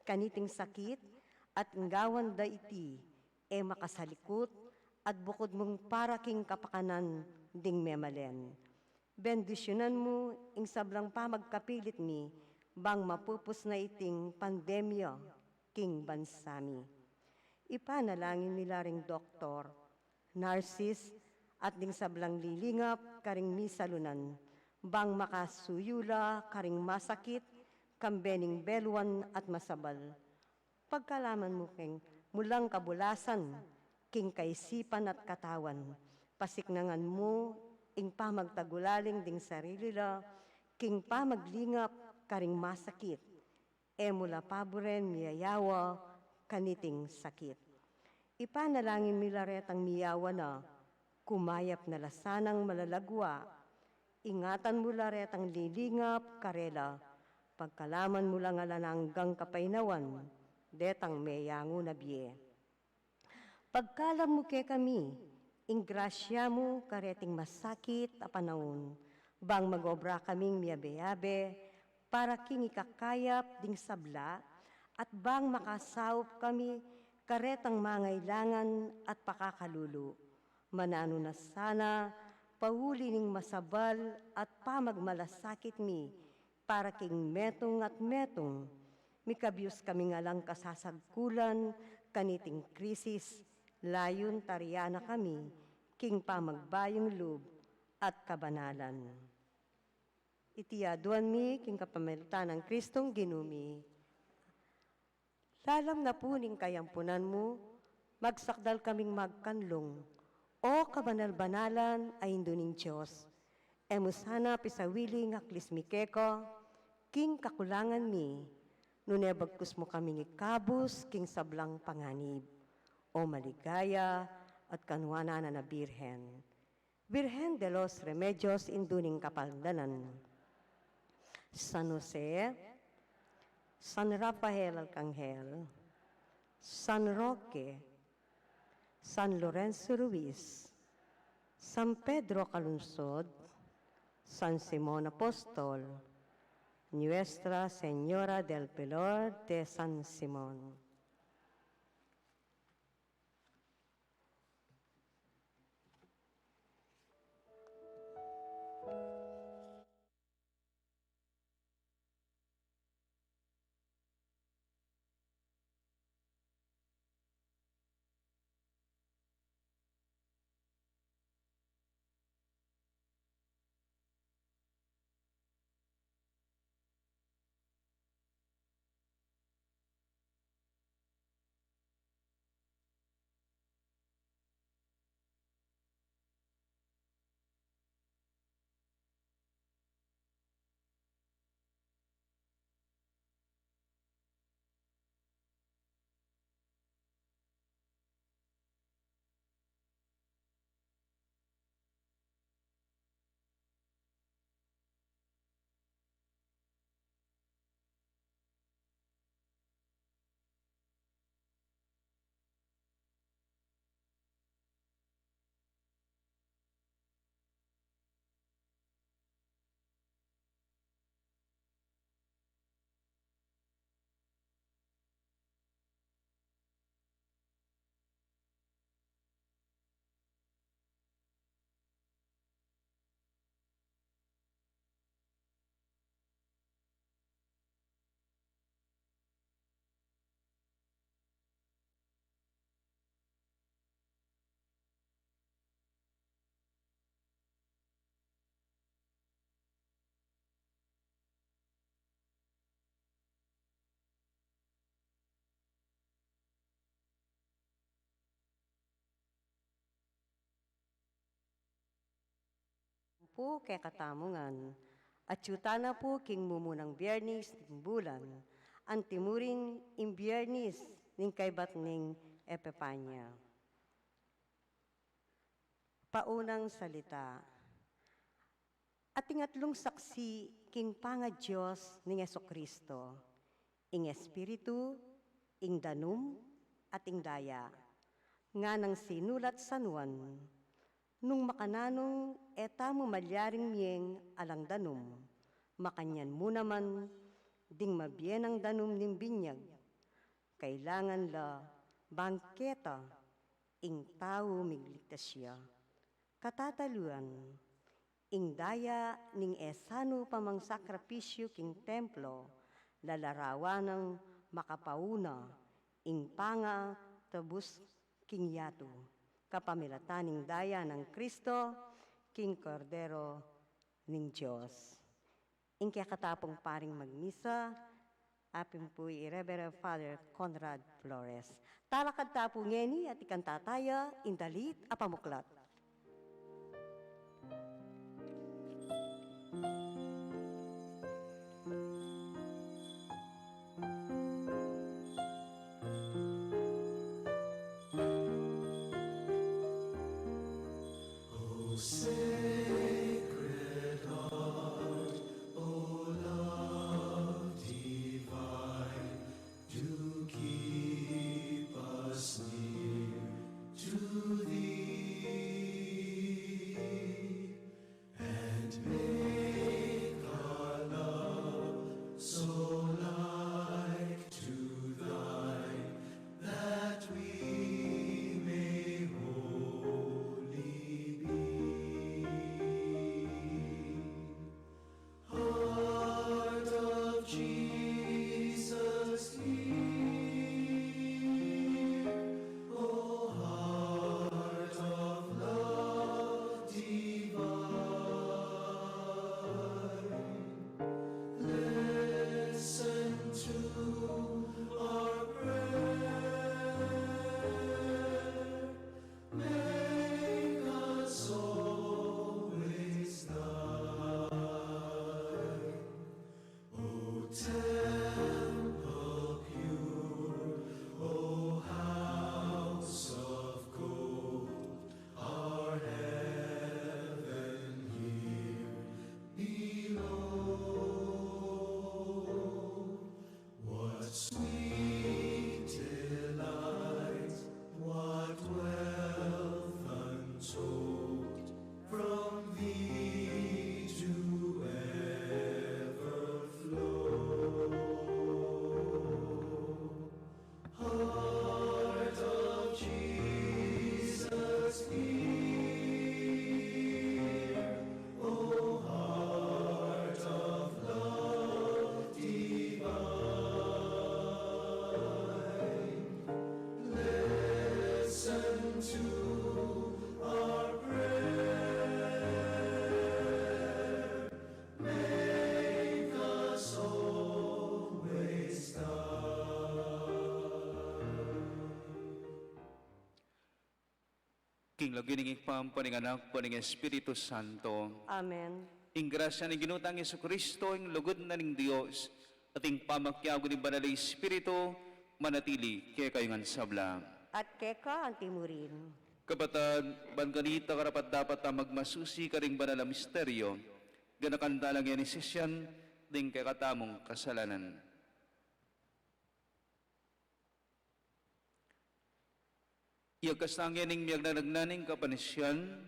kaniting sakit, at ing gawan da iti e makasalikut at bukud mung para king kapakanan ding memalen. Bendisyunan mu ing sablang pamagkapilit mi bang mapupus na iting pandemya king bansa mi. Ipanalangin mi la ring doktor, nurses, at ding sablang lilingap karing misalunan, bang makasuyu la karing masakit, kambe ning beluan at masabal. Pagkalaman mu king mulang kabulasan king kaisipan at katawan, pasiknangan mu ing pamagtagulaling ding sarili la king pamaglingap karing masakit, e mu la paburen miyayawa kaniting sakit. Ipanalangin mi la retang miyawa na, kumayap na la sanang malalagua. Ingatan mu la retang lilingap karela, pagkalaman mu lang alang anggang kapainawan detang meyangu na bie. Pagkalam mu kekami ing grasya mu kareting masakit a panaun, bang mag-obra kaming miyabe-yabe para king ikakayap ding sabla, at bang makasaup kami karetang mangailangan at pakakalulu. Mananu na sana, pauli ning masabal at pamagmalasakit mi, para king metung at metung, mikabius kaming alang kasasagkulan kaniting krisis, layun tarian na kami king pamagbayung lub at kabanalan. Iti aduan mi king kapamilatan nang Kristong Ginu mi. Lalam na pu ning kayampunan mu, magsakdal kaming magkanlung, O kabanal-banalan a Indu ning Dios, e mu sana pisawili ing aklis mi keka king kakulangan mi, nune bagkus mu kaming ikabus king sablang panganib, O maligaya at kanuanan a Birhen. Virgen de los Remedios, Indu ning Kapaldanan. San Jose, San Rafael Arcangel, San Roque, San Lorenzo Ruiz, San Pedro Calungsod, San Simon Apostol, Nuestra Señora del Pilar de San Simon. Pu kekatamu ngan, atyu tana pu king mumunang Biernis ning bulan, antimurin ing Biernis ning kaybat ning Epipania. Paunang salita. Ating atlung saksi king pangaDios ning Jesucristo, ing Espiritu, ing danum, at ing daya. Nganang sinulat San Juan, nung makananu e tamu malyaring mieng alang danum, makanyan mu naman ding mabie nang danum ning binyag. Kailangan la bangketa ing tau migligtas ya. Katataluan, ing daya ning e sanu pamang sakripisyu king templo, lalarawan nang makapauna ing pangatubus king yatu, kapamilatan ning daya nang Kristo, king Kordero ning Dios. Ing kekatapung paring magmisa, apin pu i Reverend Father Conrad Flores. Talakad ta pu ngeni at ikanta taya ing dalit a pamuklat. O Sacred Heart, O Love Divine, do keep us near to Thee, and make our love so like to Thine that we may holy be. Temple pure, O house of gold, our heaven here below. What sweet delight, what wealth untold, from thee do ever flow. Heart of Jesus here, O heart of love divine, listen to our prayer. Make us always thine. King lagyu ning Ibpa, ampo ning Anak, ampo ning Espiritu Santo. Amen. Ing grasya ning Ginu tang Jesucristo, ing lugud na ning Dios, at ing pamakiabe ning Banal a Espiritu, manatili kekayu ngan sabla. At keka antimurin. Kapatad, ban kanita karapat-dapat a magmasusi karing banal a misteryo, ganakan tala ngening sisian ding kekatamung kasalanan. Iyagkas tala ngening miyagnanagnan ning kapanisian,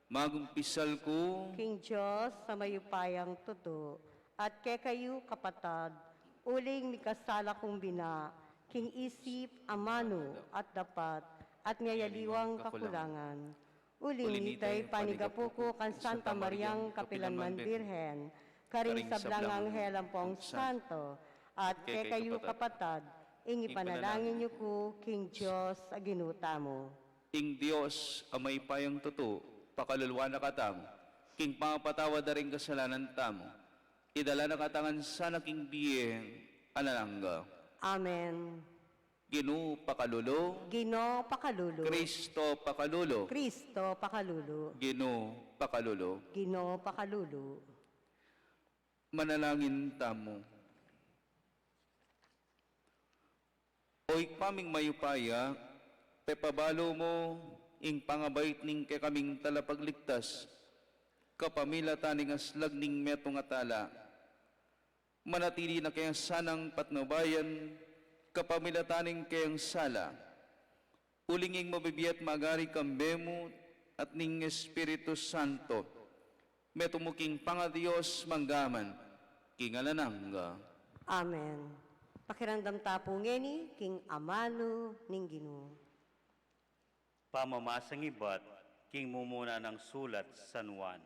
magumpisal ku king Dios a mayupayang tutu, at kekayu, kapatad, uling mikasala kung bina, king isip, amanu, at dapat, at miyayaliwang kakulangan. Uli nita, panigapu ku kang Santa Mariang kapilanman Birhen, karing sablang anghel ampong santo, at kekayu, kapatad, ing ipanalangin yu ku king Dios a Ginu tamu. Ing Dios a mayupayang tutu, pakalulwan na katamu king pamapatawad da ring kasalanan tamu, idala na katamu ngan sana king bie alang angga. Amen. Ginu, pakalulu. Ginu, pakalulu. Kristo, pakalulu. Kristo, pakalulu. Ginu, pakalulu. Ginu, pakalulu. Manalangin tamu. O Ibpa ming mayupaya, pepabalu mu ing pangabait ning kekaming Talapagligtas kapamilatan ning aslag ning metung a tala. Manatili na kaya sanang patnubayan kapamilatan ning kayang sala. Uling ing mabibie at magari kambe mu at ning Espiritu Santo, metung mu king pangaDios mangga man king alang angga. Amen. Pakiramdam ta pu ngeni king amanu ning Ginu. Pamamasang ibat king mumuna nang sulat San Juan.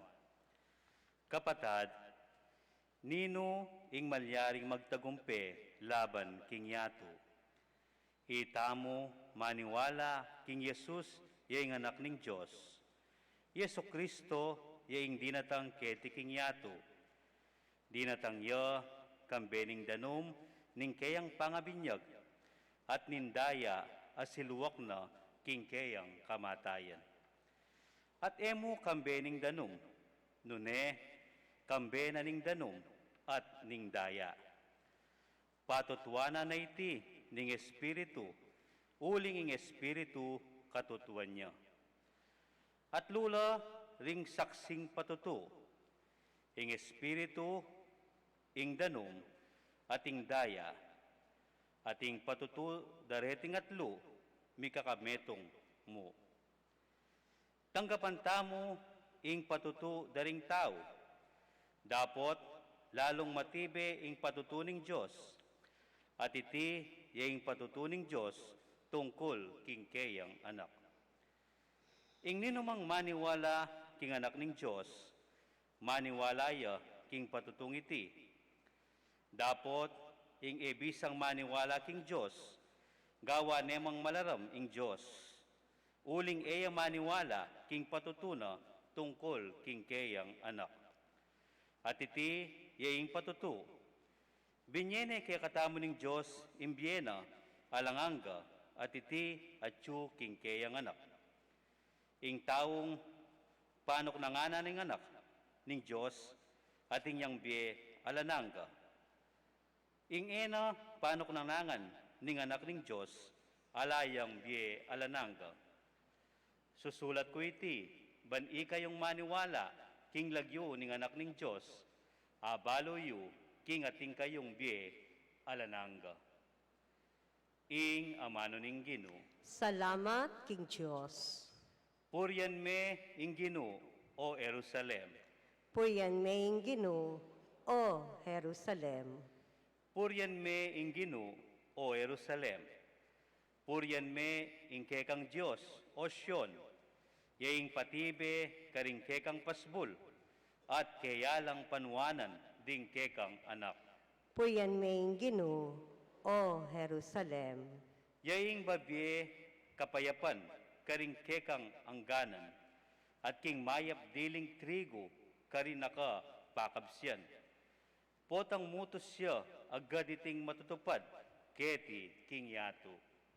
Kapatad, ninu ing malyaring magtagumpe laban king yatu? Itamu maniwala king Jesus ya ing Anak ning Dios. Jesu-Cristo ya ing dinatang keti king yatu. Dinatang ya kambe ning danum ning keyang pangabinyag, at ning daya a siluak na king keyang kamatayan. At e mu kambe ning danum, nune kambe na ning danum at ning daya. Patutuanan na iti ning Espiritu, uling ing Espiritu katutuan ya. Atlu la ring saksing patutu, ing Espiritu, ing danum, at ing daya, at ing patutu da reting atlu mikakametung mu. Tanggapan tamu ing patutu da ring tau, dapot lalung matibe ing patutu ning Dios, at iti ya ing patutu ning Dios tungkul king keyang Anak. Ing ninumang maniwala king Anak ning Dios, maniwala ya king patutung iti. Dapot ing e bisang maniwala king Dios, gawa ne mang malaram ing Dios, uling e ya maniwala king patutu na tungkul king keyang Anak. At iti ya ing patutu, binye ne kekatamu ning Dios ing bie na alang angga, at iti atyu king keyang Anak. Ing taung panuknangan na ning Anak ning Dios, atin yang bie alang angga. Ing e na panuknangan ning Anak ning Dios, ala yang bie alang angga. Susulat ku iti, ban ikayung maniwala king lagyu ning Anak ning Dios, abalu yu king atin kayung bie alang angga. Ing amanu ning Ginu. Salamat king Dios. Purian me ing Ginu, o Jerusalem. Purian me ing Ginu, o Jerusalem. Purian me ing Ginu, o Jerusalem. Purian me ing kekang Dios, o Sion. Ya ing patibe karing kekang pasbul, at keya lang panuanan ding kekang anak. Purian me ing Ginu, o Jerusalem. Ya ing babie kapayapan karing kekang angganan, at king mayap diling trigu karing aka pakabsian. Potang mutus ya agad iting matutupad keti king yatu.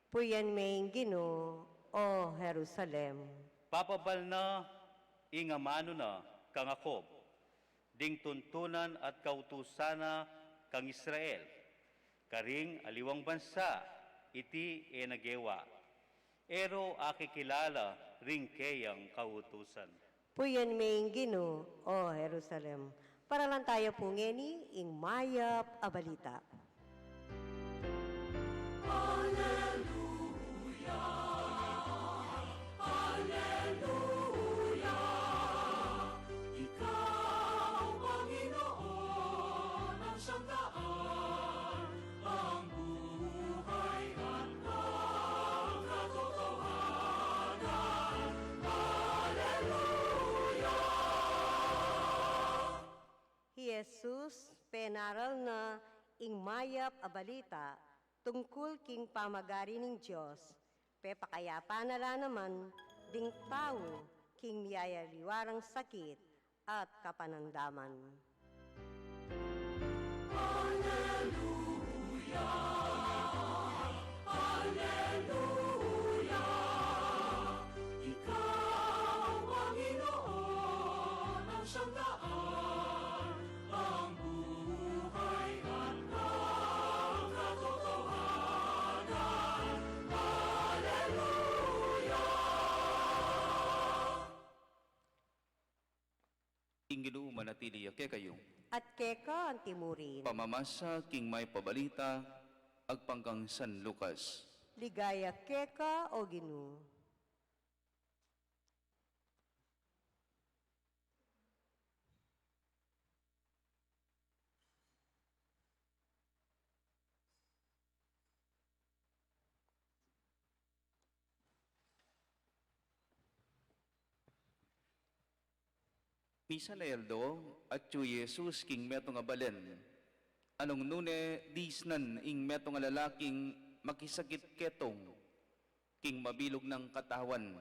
Purian me ing Ginu, o Jerusalem. Papabal na ing amanu na kang Jacob, ding tuntunan at kautusan na kang Israel. Karing aliwang bansa, iti e na gewa, e ro akikilala ring keyang kautusan. Purian me ing Ginu, o Jerusalem. Paralan taya pu ngeni ing mayap a balita. Aleluya, aleluya, ikaw, Panginoon, ang siyang daan, ang buhay at ang katotohanan. Aleluya! Hi Jesus, penaral na ing mayap a balita tungkul king pamagari ning Dios, pepakayapan na la naman ding tau king miyayaliwarang sakit at kapanandaman. Aleluya, aleluya, ikaw, Panginoon, ang siyang daan, ang buhay at ang katotohanan. Aleluya! Ing Ginu manatili ya kekayu. At keka antimurin. Pamamasa king mayap a balita agpang kang San Lucas. Ligaya keka, o Ginu. Misan a aldo, atyu i Jesus king metung a balen. Nung nune, disnan ing metung a lalaking makisakit ketung king mabilug nang katawan.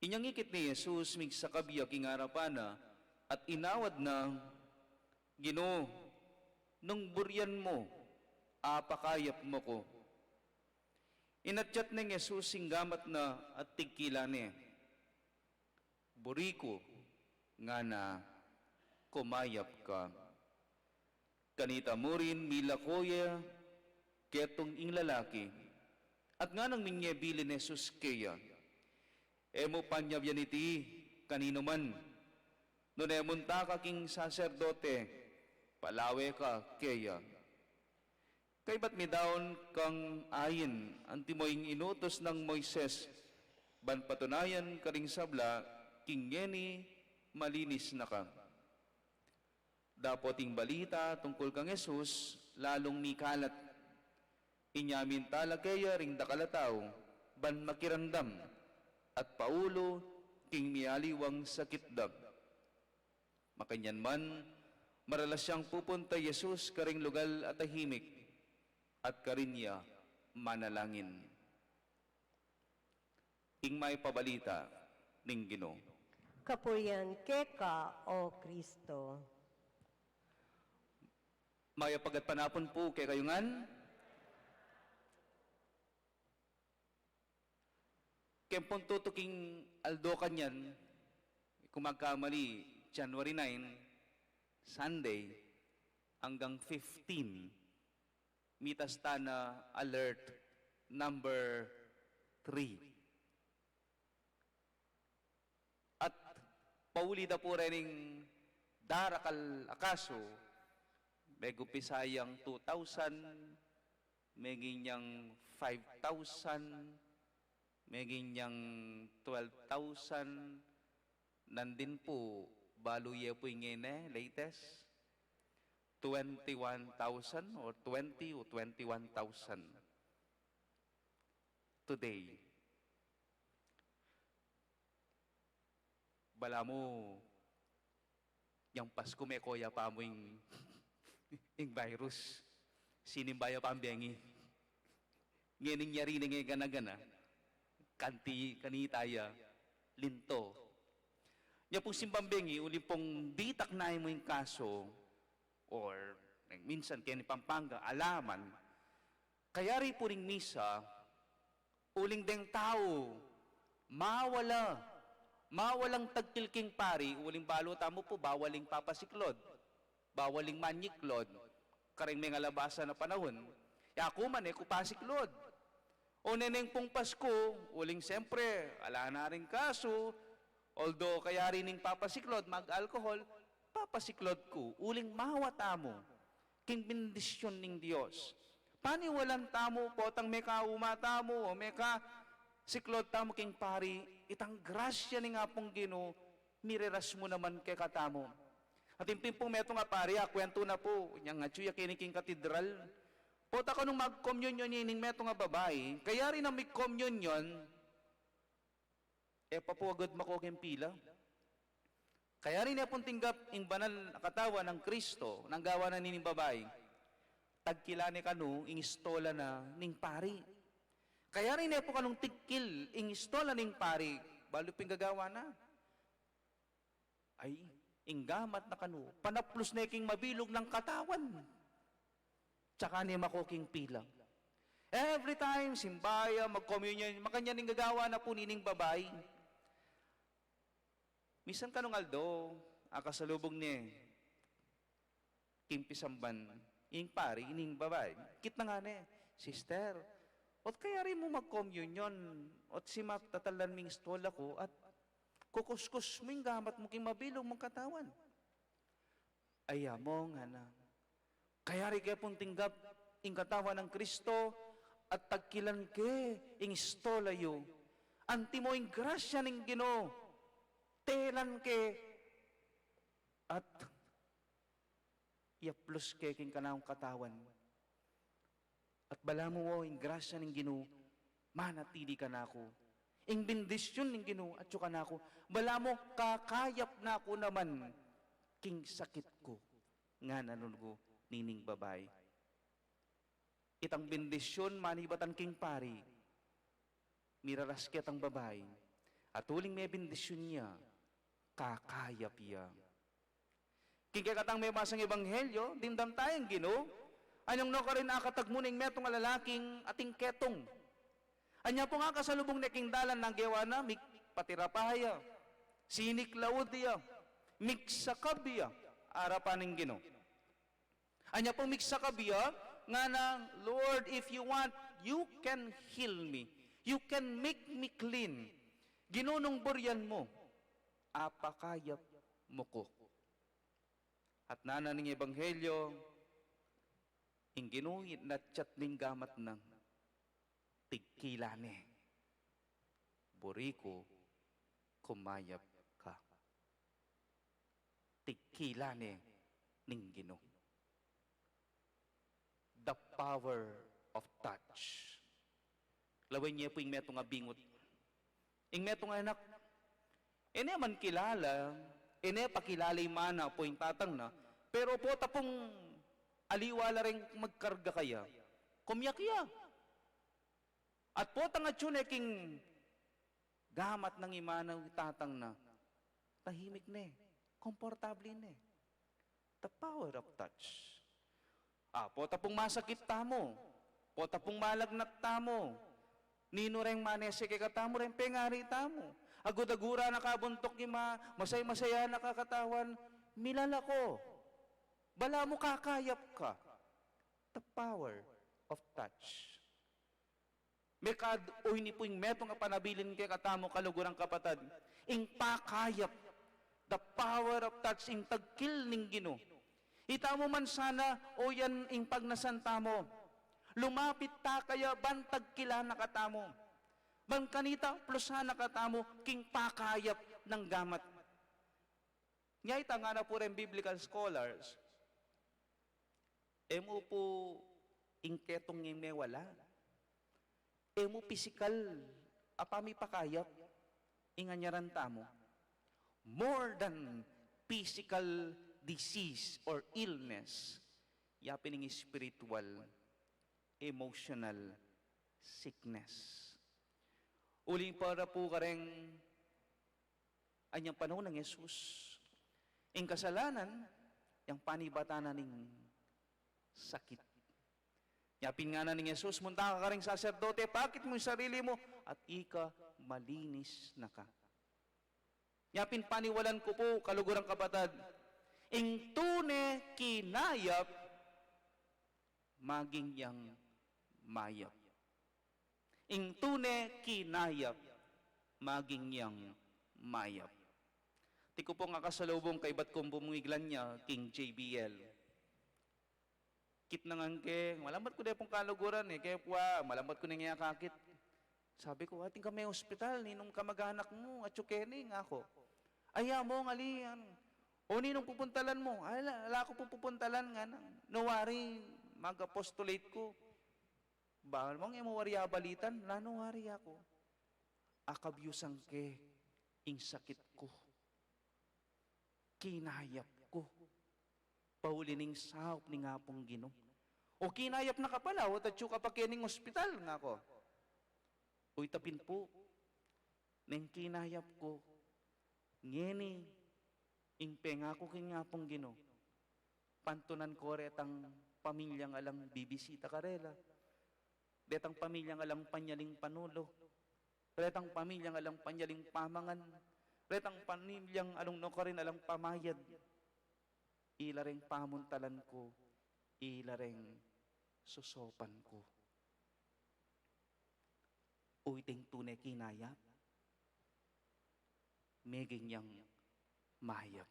Inyang ikit ne i Jesus, migsakab ya king arapan na, at inawad na, "Ginu, nung burian mu, apakayap mu ku." Inatyat neng Jesus ing gamat na at tigkilan ne. "Buri ku," ngana, "kumayap ka." Kanita murin milako ya ketung ing lalaki, at nganang minye bilin Jesus keya, "E mu panyawyan iti kaninuman. Nune munta ka king saserdote, palawe ka keya." Kaybat midaun kang ain antimo ing inutus nang Moises, ban patunayan karing sabla king ngeni malinis na ka. Dapot ing balita tungkul kang Jesus lalung mikalat. Inya minta la keya ring dakal a tau ban makiramdam at paulu king mialiwang sakit da. Makanyan man, maralas yang pupunta i Jesus karing lugal a tahimik, at karin ya manalangin. Ing mayap a balita ning Ginu. Kapurian keka, o Kristo. Mayap a gatpanapun pu kekayu ngan. Keng puntutu king aldo kanyan, ku magkamali, January nine, Sunday, anggang fifteen, Mitas tana alert number three. At pauli da pu rening darakal a kasu, megumpisa yang two thousand, meging yang five thousand, meging yang twelve thousand, nandin pu, balu ye pu ing ngeni, latest, twenty-one thousand or twenty o twenty-one thousand today. Balamu, yang Pasku mekoya pa mu ing, ing virus. Sinimba ya pa ing bengi. Ngening yari ne nge gana-gana. Kanti, kanita ya, linto. Nya pung simbang bengi, uli pung ditak na mu ing kasu, or, eh, minsan keni Pampanga, alaman, kayari pu ring misa, uling deng tau, mawala, mawalang tagkil king pari, uling balu tamu pu, bawal ing papasiklod, bawal ing manyiklod, kareng mengalabasan a panaun, ya ku man e ku pasiklod. O neneng pung Pasku, uling siyempre, ala na ring kasu, although kayari ning papasiklod, mag-alcohol, papasiklod ku, uling mawa tamu king bendisyun ning Dios. Paniwalan tamu, potang mekauma tamu, o mekasiklod tamu king pari, itang grasya ning Apung Ginu, mireras mu naman kekatamu. At ing pin pung metung a pari, akwentu na pu, inyang atyu ya keni king katedral. Pota kanung magkomunyon ining metung a babai, kayari nang migkomunyon, e pa pu agad mako king pila. Kayari ne pung tinggap ing banal a katawan nang Kristo, nang gawa na nining babai. Tagkilan ne kanu ing istola na ning pari. Kayari ne pu kanung tigkil ing istola ning pari, balu pin gagawa na. Ay, ing gamat na kanu, panaplus ne king mabilug nang katawan. Tsaka ne mako king pila. Every time, simba ya, magkomunyon, makanyan ing gagawa na pu nining babai. Minsan kanung aldo, akasalubung ne king pisamban ing pari ning babai. Kitna ngana, "Sister, ot kayari mu magkomunyon, ot simat tatalan mu ing istola ku, at kukuskus mu ing gamat mu king mabilug mung katawan." "Ay, Among," ngana, "kayari ke pung tinggap ing katawan nang Kristo, at tagkilan ke ing istola yu. Antimo ing grasya ning Ginu, telan ke, at iaplus ke king kanakung katawan. At balamu, o, ing grasya ning Ginu manatili kanaku. Ing bendisyun ning Ginu atyu kanaku. Balamu, kakayap na ku naman king sakit ku," ngana nung nining babai. Itang bendisyun manibatan king pari, miraras ketang babai, at uling mebendisyun ya, kakayap ya. King kekatang mebasang ebanghelyo, dimdam taya ing Ginu, anyang nukarin akatagmu ne ing metung a lalaking atin ketung. Anya pung akasalubung ne king dalan, nanu ing gewa na, migpatirapa ya, siniklaud ya, migsakab ya arapan ning Ginu. Anya pung migsakab ya, ngana, "Lord, if you want, you can heal me. You can make me clean. Ginu, nung burian mu, apakayap mu ku." At nanu ning ebanghelyo, ing Ginu itnatyat ning gamat na, tigkilan ne, "Buri ku, kumayap ka." Tigkilan ne ning Ginu. The power of touch. Lawen ye pu ing metung a bingut. Ing metung a anak, e ne man kilala, e ne pa kilala ing ima na ampong tatang na, pero pota pung aliwa la reng magkarga kaya, kumiak ya. At potang atyu ne king gamat nang ima na o tatang na, tahimik ne, komportable ne. The power of touch. A, pota pung masakit tamu, pota pung malagnat tamu, ninu reng manese kekatamu, reng pengari tamu? Agud-agura na kabuntuk ing ima, masaya-masaya na kakatawan, milalako. Balamu kakayap ka. The power of touch. Mekad o ini pu ing metung a panabilin kekatamu, kaluguran, kapatad, ing pakayap, the power of touch, ing tagkil ning Ginu. Itamu man sana, o yan ing pagnasan tamu. Lumapit ta kaya ban tagkilan na katamu. Ban kanita plusan na katamu king pakayap nang gamat. Nya ita ngana pu reng biblical scholars, e mu pu ing ketung ing mewala, e mu pisikal a pamipakayap ing anyaran tamu. More than physical disease or illness, yapin ing spiritual, emotional sickness. Uling para pu kareng anyang panaun nang Jesus, ing kasalanan, yang panibatan na ning sakit. Yapin ngana ning Jesus, munta ka kareng saserdote, pakit mu ing sarili mu, at ika malinis na ka. Yapin paniwalan ku pu, kaluguran, kapatad, ing tune kinayap, maging yang mayap. Ing tune kinayap, maging yang mayap. Tiku pung akasalubung kaibat kung bumungiglan nya king J B L. Kitnangan ke, malambat ku de pung kaluguran e, kaya pua, malambat ku ne nge akakit. Sabi ku, atin kame hospital, ninung kamag-anak mu, atyu keni, ngaku. Ay, among ali, anu. O ninung pupuntalan mu? Ay, ala, ala ku pu pupuntalan, ngana. No worry, mag-apostolate ku. Ba, mong e mu wari abalitan, ala, no worry aku. Akabyusan ke ing sakit ku. Kinayap ku. Pauli ning saup ning Apung Ginu. O kinayap na ka pala, o atyu ka pa keni king hospital, ngaku. Uy, ita pin pu, neng kinayap ku, ngeni, ing pengaku king Apung Ginu, pantunan ko retang pamilyang alang bibisita karela, retang pamilyang alang panyaling panulu, retang pamilyang alang panyaling pamangan, retang pamilyang alang nukarin alang pamayad, ila reng pamuntalan ku, ila reng susupan ku. Uy, iting tune kinayap, meging yang mayap.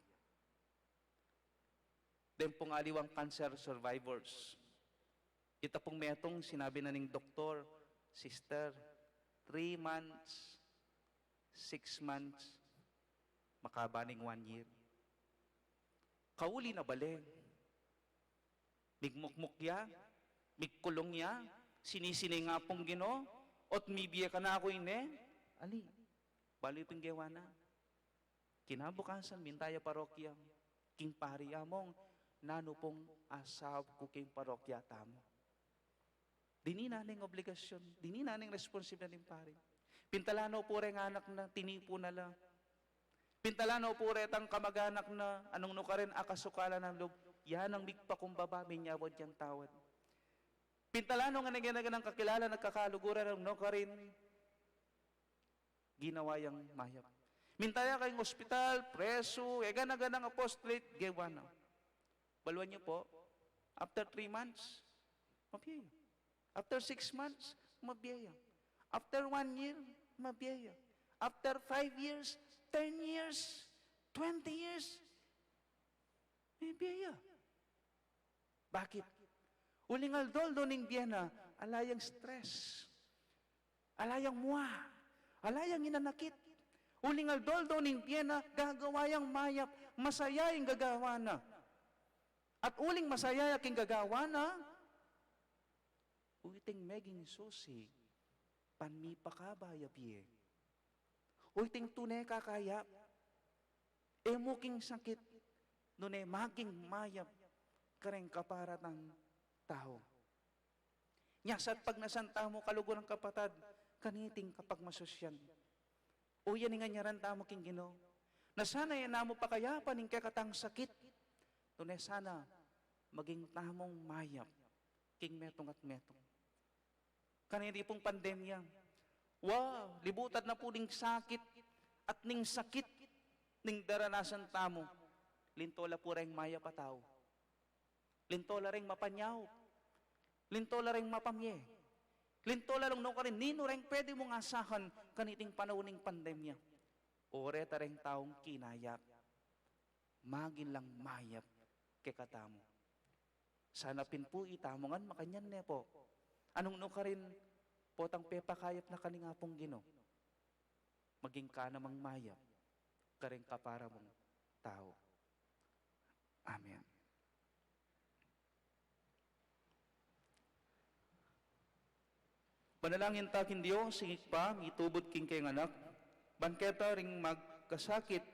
Deng pung aliwang cancer survivors, ita pung metung, sinabi na ning doktor, sister, three months, six months, makaba ning one year. Kauli na bale, migmukmuk ya, migkulung ya, sinisine ing Apung Ginu, ot mibie kanaku ine, ali, balu pu ing gewa na. Kinabukasan, minta ya parokya king pari, among, nanu pung asaup ku king parokya tamu? Dininan neng obligasyun, dininan neng responsibilidad ning pari. Pintalan no pu reng anak na, tinipu na la. Pintalan no pu retang kamag-anak na, anung nukarin, akasukalan na lub, ya nang migpakumbaba, minyawad yang tawad. Pintalan no ngan e gana-ganang kakilala, nagkakaluguran, anung nukarin, ginawa yang mayap. Minta ya king ospital, presu, e gana-ganang apostolate, gewa na. Baluan yu pu, after three months, mabie ya. After six months, mabie ya. After one year, mabie ya. After five years, ten years, twenty years, mabie ya. Bakit? Uling aldo-aldo ning bie na, ala yang stress. Ala yang mua. Ala yang inanakit. Uling aldo-aldo ning bie na, gagawa yang mayap. Masaya ing gagawa na. At uling masaya ya king gagawa na, uy, iting meging susi, pan mipakaba ya bie. Uy, iting tune kakayap, e mu king sakit, nune maging mayap kareng kaparatang tau. Nya sa pagnasan tamu, kaluguran, kapatad, kaniting kapagmasusyan, uy, yan ing anyaran tamu king Ginu, na sana e na mu pakayapan ing kekatang sakit, nune sana maging tamung mayap king metung at metung. Kanini pung pandemya, wa, libutan na pu ning sakit at ning sakit ning daranasan tamu. Linto la pu reng mayap a tau. Linto la reng mapanyaup. Linto la reng mapamie. Linto la lang nukarin ninu reng pwede mung asahan kaniting panaun ning pandemya. O reta reng taung kinayap, maging lang mayap kekatamu. Sana pin pu itamu ngan makanyan ne pu. Nung nukarin potang pepakayap na kang Apung Ginu, maging ka namang mayap kareng kapara mung tau. Amen. Manalangin ta king Dios, ing Ibpa, mitubud king kayang anak, ban keta ring magkasakit,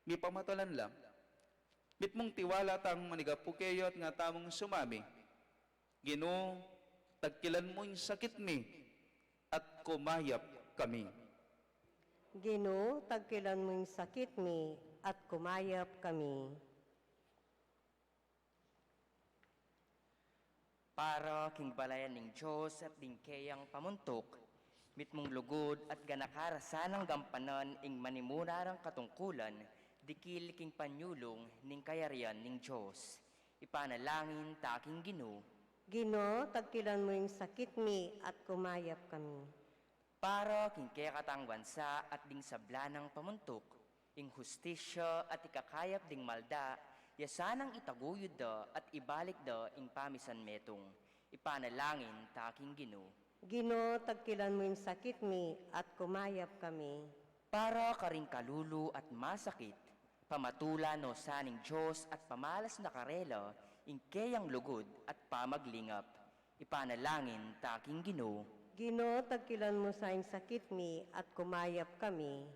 mipamatalan la. Mitmung tiwala tang manigapu kaya at nga tamung sumami, Ginu, tagkilan mu ing sakit mi at kumayap kami. Ginu, tagkilan mu ing sakit mi at kumayap kami. Para king balayan ning Dios at ding kayang pamuntuk, mitmung lugud at ganaka ra sanang gampanan ing manimuna rang katungkulan, dikil king panyulung ning kayarian ning Dios. Ipanalangin ta king Ginu. Ginu, tagkilan mu ing sakit mi at kumayap kami. Para king kekatang bansa at ding sabla nang pamuntuk, ing hustisya at ikakayap ding malda, ya sanang itaguyud da at ibalik da ing pamisan metung. Ipanalangin ta king Ginu. Ginu, tagkilan mu ing sakit mi at kumayap kami. Para karing kalulu at masakit, pamatulan no sa ning Dios at pamalas na karela ing keyang lugud at pamaglingap. Ipanalangin ta king Ginu. Ginu, tagkilan mu sa ing sakit mi at kumayap kami.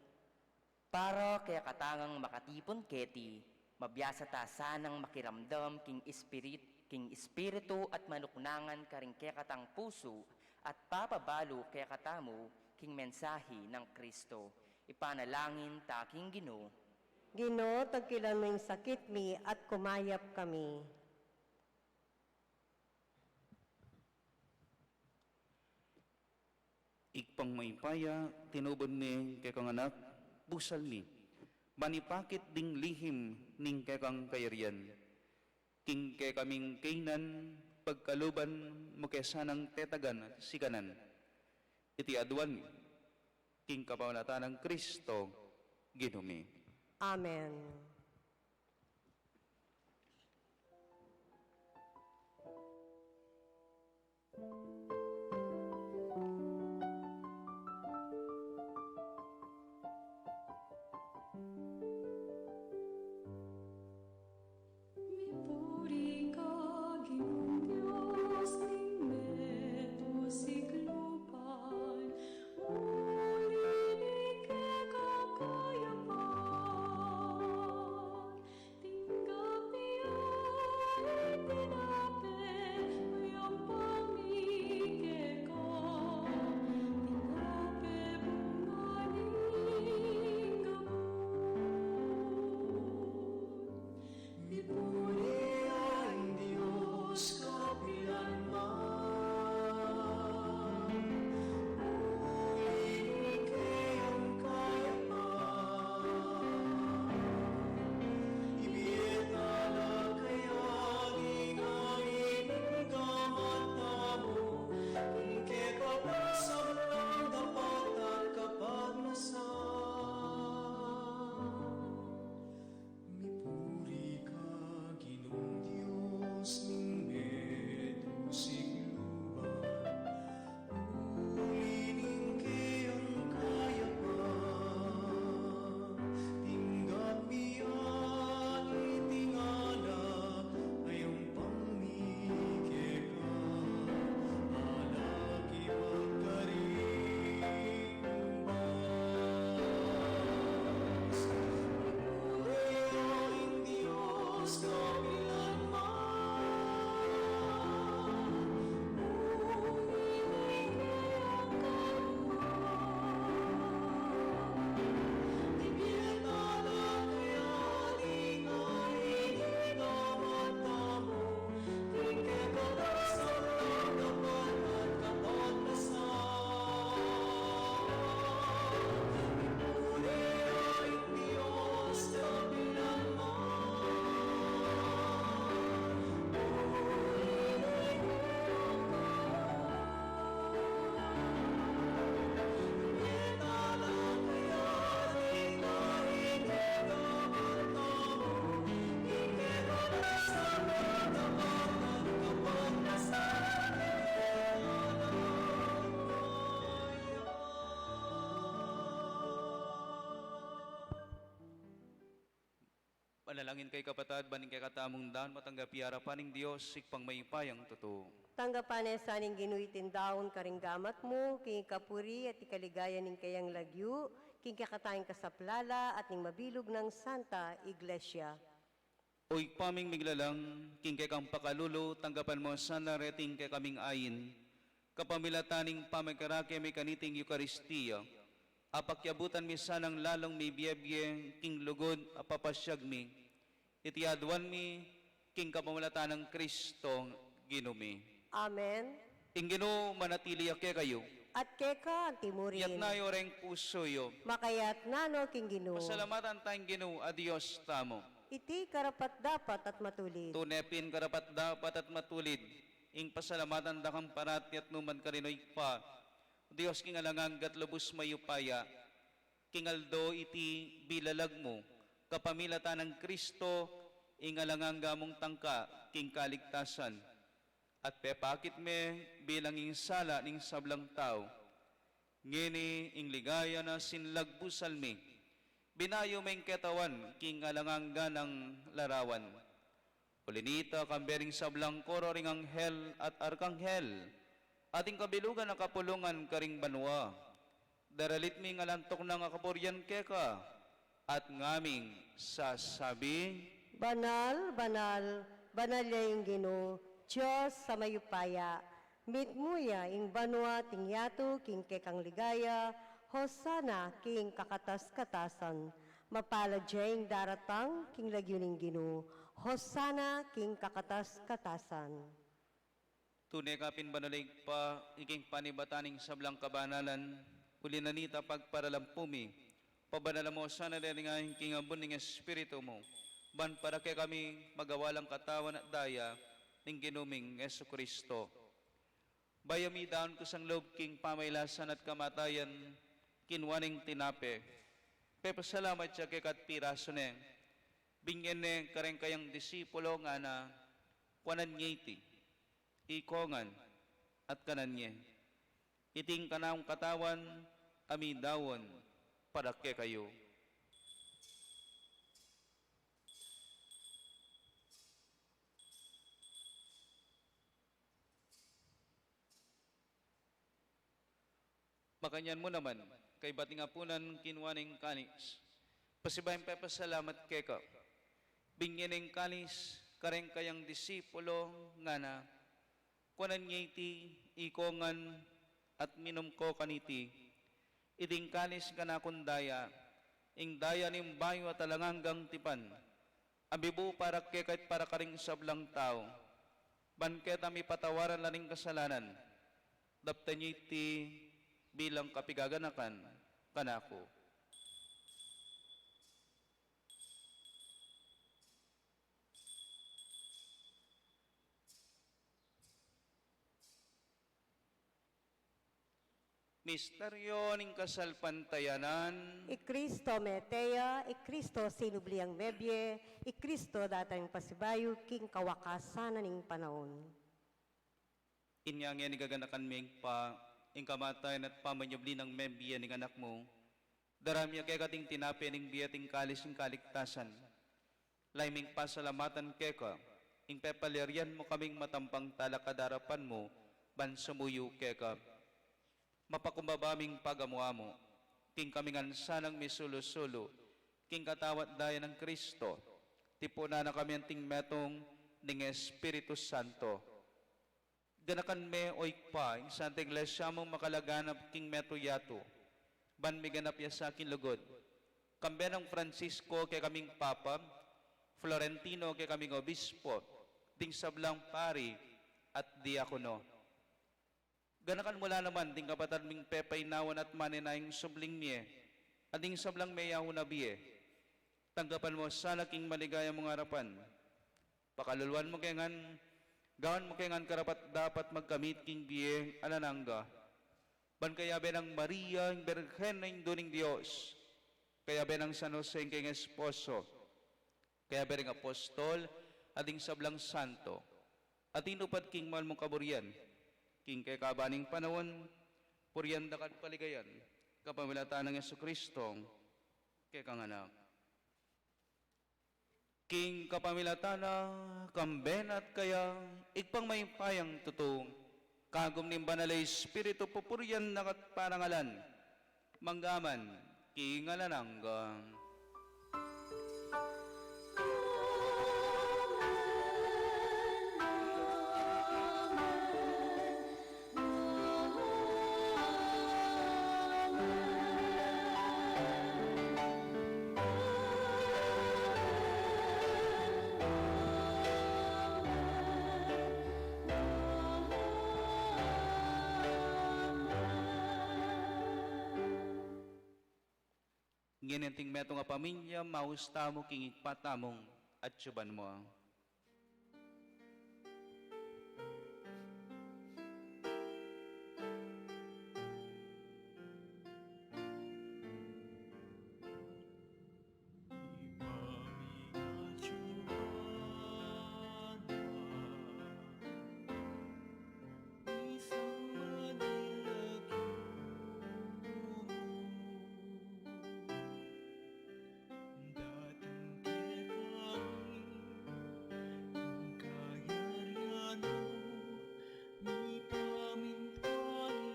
Para kekatang makatipun keti, mabiasa ta sanang makiramdam king espirit-, king espiritu at manuknangan karing kekatang pusu at papabalu kekatamu king mensahi nang Kristo. Ipanalangin ta king Ginu. Ginu, tagkilan mu ing sakit mi at kumayap kami. Ibpang mayupaya, tinubud mi kekang anak, busal mi ban ipakit ding lihim ning kekang kayarian. King kekaming kainan, pagkaluban mu ke sanang tetagan at sikanan. Iti aduan mi king kapamilatan nang Kristo, Ginu mi. Amen. Mipuri ka, Ginung Dios, king meto siklupan, uli ning kekang kayapan. Tinggap ya ing tinape, mayupaya mi Manalangin kayu kapatad, ban ing kekatamung daun matanggap ya arapan ning Dios, Ibpang mayupayang tutu. Tanggapan na sa ning Ginu iting daun karing gamat mu, king ikapuri at ikaligaya ning kayang lagyu, king kekatang kasaplalan at ning mabilug nang Santa Iglesia. O Ibpa ming miglalang, king kekang pakalulu, tanggapan mu sana reting kekaming ain, kapamilatan ning pamakiabe mi kaniting Eukaristia, a pakiabutan mi sanang lalung mibie-bie king lugud a papasyag mi, iti aduan mi king kapamilatan nang Kristo Ginu mi. Amen. Ing Ginu manatili ya kekayu. At keka anti mu rin. Iyatas yu reng pusu yu. Makayatas no king Ginu. Pasalamatan taya ing Ginu a Dios tamu. Iti karapat-dapat at matulid. Tune pin karapat-dapat at matulid ing pasalamatan da kang parati at nukarin man, O Ibpa, Dios king alang angga at lubus mayupaya, king aldo iti bilalag mu, kapamilatan nang Kristo, ing alang angga mung tangka king kaligtasan. At pepakit me bilang ing sala ning sablang tau. Ngeni ing ligaya na sinlagpusal mi, binayu meng ketawan king alang angga nang larawan. Uli nita, kambe ring sablang koro ring anghel at arkanghel, at ing kabilugan a kapulungan karing banua, daralit mi ing alang tuknang a kapurian keka, at ngaming sasabi, Banal, banal, banal ya ing Ginu, Dios a mayupaya. Mitmu ya ing banua at ing yatu king kekang ligaya. Hosana king kakatas-katasan. Mapalad ya ing daratang king lagyu ning Ginu. Hosana king kakatas-katasan. Tune ka pin banal, Ibpa, ing panibatan ning sablang kabanalan, uli na nita pagparalan pu mi, pabanalan mu sana deng ain king ambun ning Espiritu mu, ban para kekami magawa lang katawan at daya ning Ginu ming Jesucristo. Bayu mi daun kusang lub king pamailasan at kamatayan, kinua neng tinape, pepasalamat ya keka at pirasu ne, binie ne kareng kayang disipulu, ngana, kuanan ye iti, ikongan at kanan ye. Iti ing kanakung katawan a midaun para kekayu. Makanyan mu naman, kaybat ning apunan, kinua ne ing kalis, pasibayu yang pepasalamat keka, binie ne ing kalis kareng kayang disipulu, ngana, kuanan ye iti, ikongan at minum ko kaniti, iti ing kalis ning kanakung daya, ing daya ning bayu at alang anggang tipan, a mibu para keka at para karing sablang tau, ban keta mipatawaran la ning kasalanan. Daptan ye iti bilang kapiganakan kanaku. Misteryu ning kasalpantayanan. I Kristo mete ya, i Kristo sinubli yang mebie, i Kristo datang pasibayu king kawakasan na ning panaun. Inya ngeni gaganakan mi, Ibpa, ing kamatayan at pamanyubli nang mebie ning Anak mu, daran mi keka iting tinape ning bie at ing kalis ning kaligtasan. Lalu ming pasalamatan keka ing pepalyarian mu kaming matampang talakad arapan mu ban sumuyu keka. Mapakumbaba ming pagamu-amu king kami ngan sanang misulu-sulu king katawan at daya nang Kristo, tipunan na kami anting metung ning Espiritu Santo. Ganakan me, O Ibpa, ing Santa Iglesia mung makalaganap king metung yatu, ban miganap ya sa king lugud. Kambe nang Francisco kekaming Papa, Florentino kekaming Obispo, ding sablang pari at diakono. Ganakan mu la naman ding kapatad ming pepainawan at manenayang subling mie, at ding sablang meyaun a bie. Tanggapan mu sana king maligaya mung arapan. Pakaluluan mu ke ngan, gawan mu ke ngan karapat-dapat magkamit king bie alang angga. Ban kayabe nang Maria, ing Birhen a Indu ning Dios, kayabe nang San Jose, ing kayang esposo, kayabe ring apostol, at ding sablang santo, a tinupad king mal mung kaburian, king kekaban ning panaun, purian da ka at paligayan, kapamilatan nang Jesucristo, kekang Anak. King kapamilatan na, kambe na at kaya, Ibpang mayupayang tutu, kagum ning Banal a Espiritu, pupurian na ka at parangalan, mangga man king alang angga. Ngeni, anting metung a pamilya, maus tamu king Ibpa tamung atyuban mu. Dating kekami ing kayarian mu, mipamintuan ing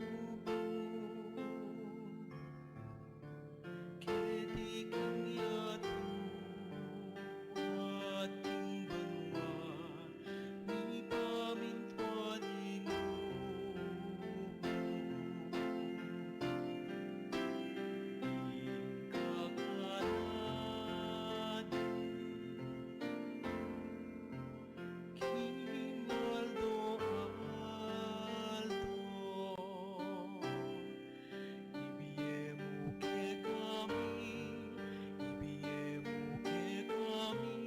lub mu. Keti king yatu at king banua, mipamintuan ing lub mu. Ing kakanan mi king aldo-aldo, ibie mu kekami, ibie mu kekami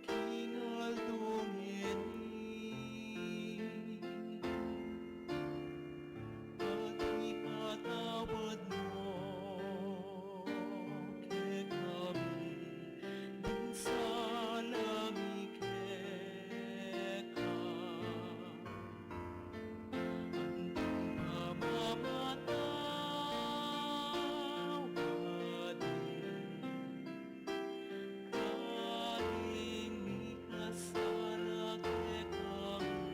king aldo ngeni. At ipatawad mu kekami ding sala mi keka, anti pamamatawad mi karing mikasala kekami,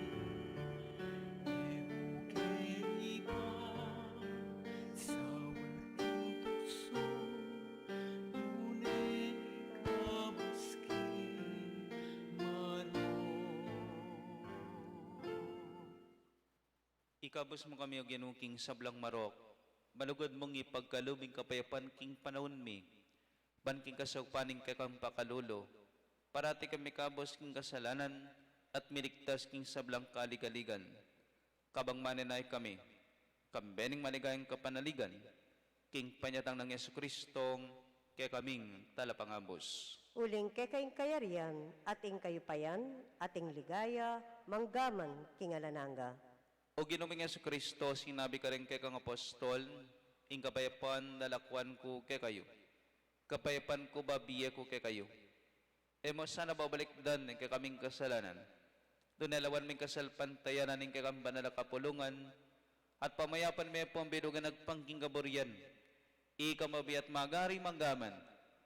e mu ke ipasaul king tuksu, nune ikabus king marok. Ikabus mu kami, O Ginu, king sablang marok. Malugud mung ipagkalub ing kapayapan king panaun mi, ban king kasaupan ning kekang pakalulu, parati kami mikabus king kasalanan at miligtas king sablang kaligaligan. Kabang manenaya kami kambe ning maligayang kapanaligan, king panyatang nang Jesucristo, kekaming Talapangabus. Uling keka ing kayarian, at ing kayupayan, at ing ligaya, mangga man king alang angga. O Ginu ming Jesucristo, sinabi karing kekang apostol, ing kapayapan lalakuan ku kekayu, kapayapan ku babie ku kekayu. E mu sana babalikdan ing kekaming kasalanan, nune lawan me ing kasalpantayanan ning kekang banal a kapulungan, at pamayapan me pung binugan agpang king kaburian, ika a mabie at magari mangga man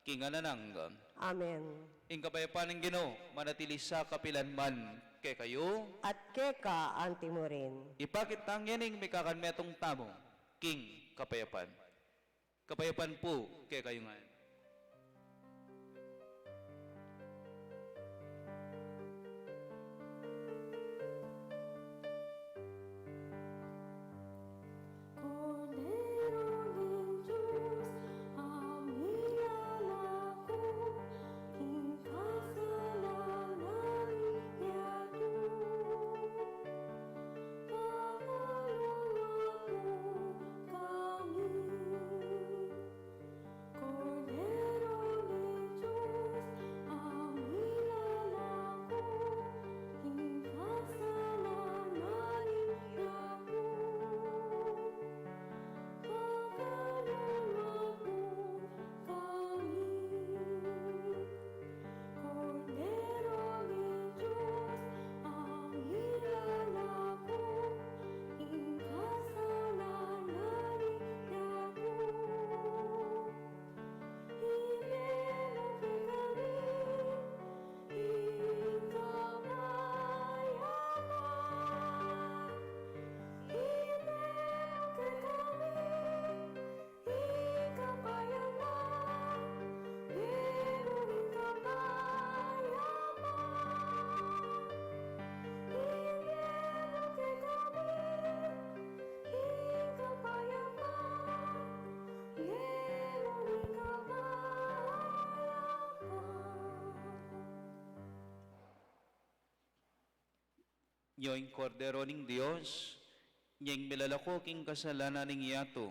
king alang angga. Amen. Ing kapayapan ning Ginu manatili sa kapilan man kekayu. At keka anti mu rin. Ipakit tang yening mikakan metung tamu king kapayapan. Kapayapan pu kekayu ngan. Kordero ning Dios, a milalako king kasalanan ning yatu, pakalulu mu kami. Kordero Nyo ing Kordero ning Dios, nyo ing milalako king kasalanan ning yatu.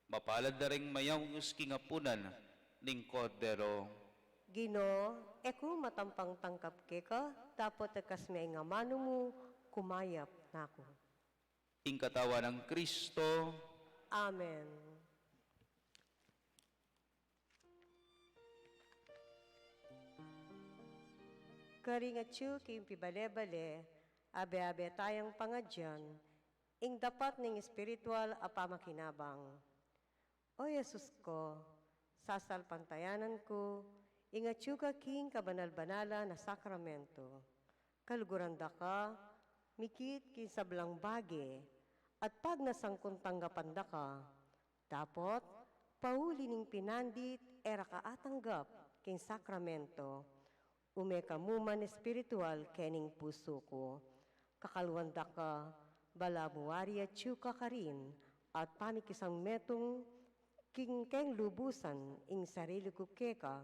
Mapalad da ring mayaus king apunan ning Kordero. Ginu, e ku matampang tangkap keka, dapot e kas me ing amanu mu, kumayap na ku. Ing katawan nang Kristo. Amen. Karing atyu king pibale-bale, abe-abe tayang pangadyan ing dapat ning espiritual a pamakinabang. O Jesus ko, sasalpantayanan ku ing atyu ka king kabanal-banalan a sakramento. Kaluguran da ka mikit king sablang bage, at pagnasan kung tanggapan da ka. Dapot, pauli ning pinandit e ra ka atanggap king sakramento, ume ka mu man espiritual kening pusu ku. Kakalwan da ka, balamu wari atyu ka karin, at pamikisang metung king keng lubusan ing sarili ku keka,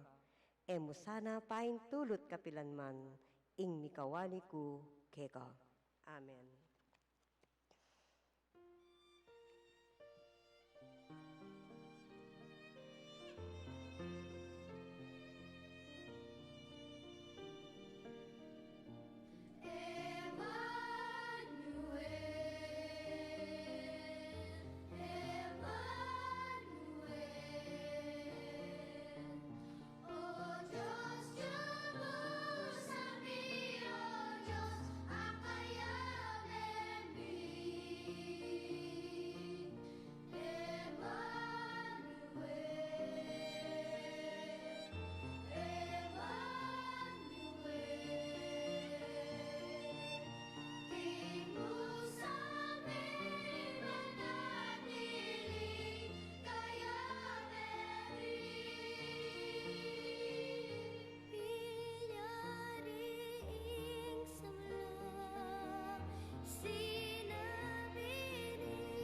e mu sana paintulut kapilan man ing mikawani ku keka. Amen. Pilyari ing sabla, sinabi ning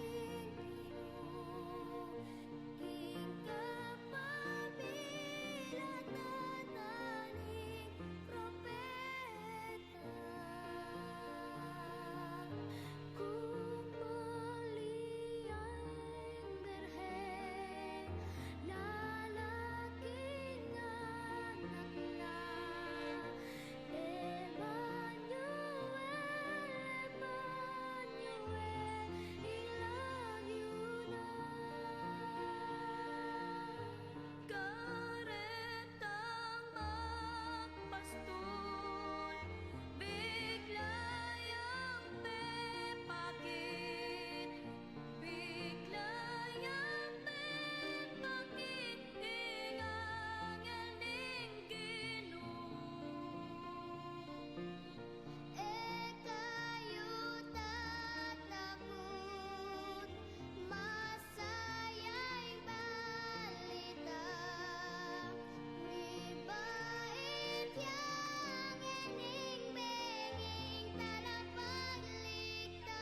Ginu, king kapabilatan na ning propeta. Kung malian Birhen, lalaking anak na, Emmanuel, Emmanuel, ing lagyu na. Karetang magpastul, bigla yang pepakit, bigla yang pepakit, ing anghel ning Ginu. E kayu tatakut, masaya ing balita, mibait yang ining benging talapagligtas.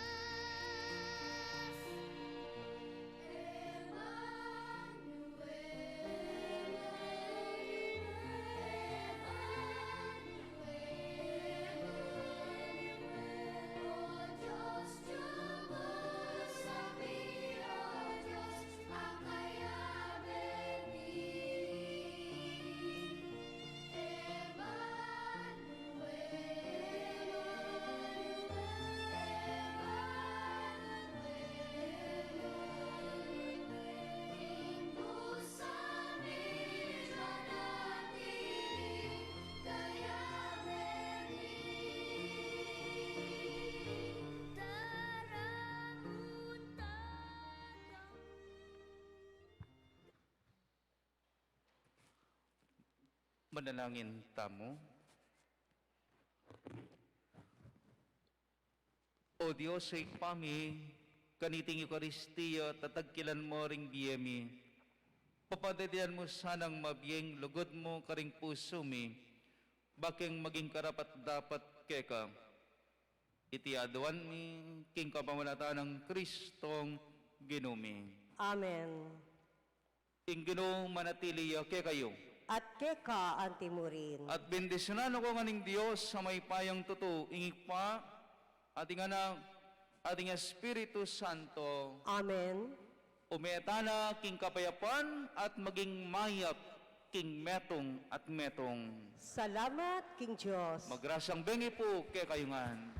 Manalangin tamu. O Dios, Ibpa mi, kaniting Eukaristia, tatagkilan mu ring bie mi. Papadadian mu sanang mabie ing lugud mu karing pusu mi, bakeng maging karapat-dapat keka. Iti aduan mi, king kapamilatan nang Kristong Ginu mi. Amen. Ing Ginu manatili ya kekayu. At keka anti mu rin. At bendisyunan na kayu ngan ning Dios a mayupayang tutu, ing Ibpa, Ating Anak, ating Espiritu Santo. Amen. Ume tana king kapayapan at maging mayap king metung at metung. Salamat king Dios. Magrasang bengi pu kekayu ngan.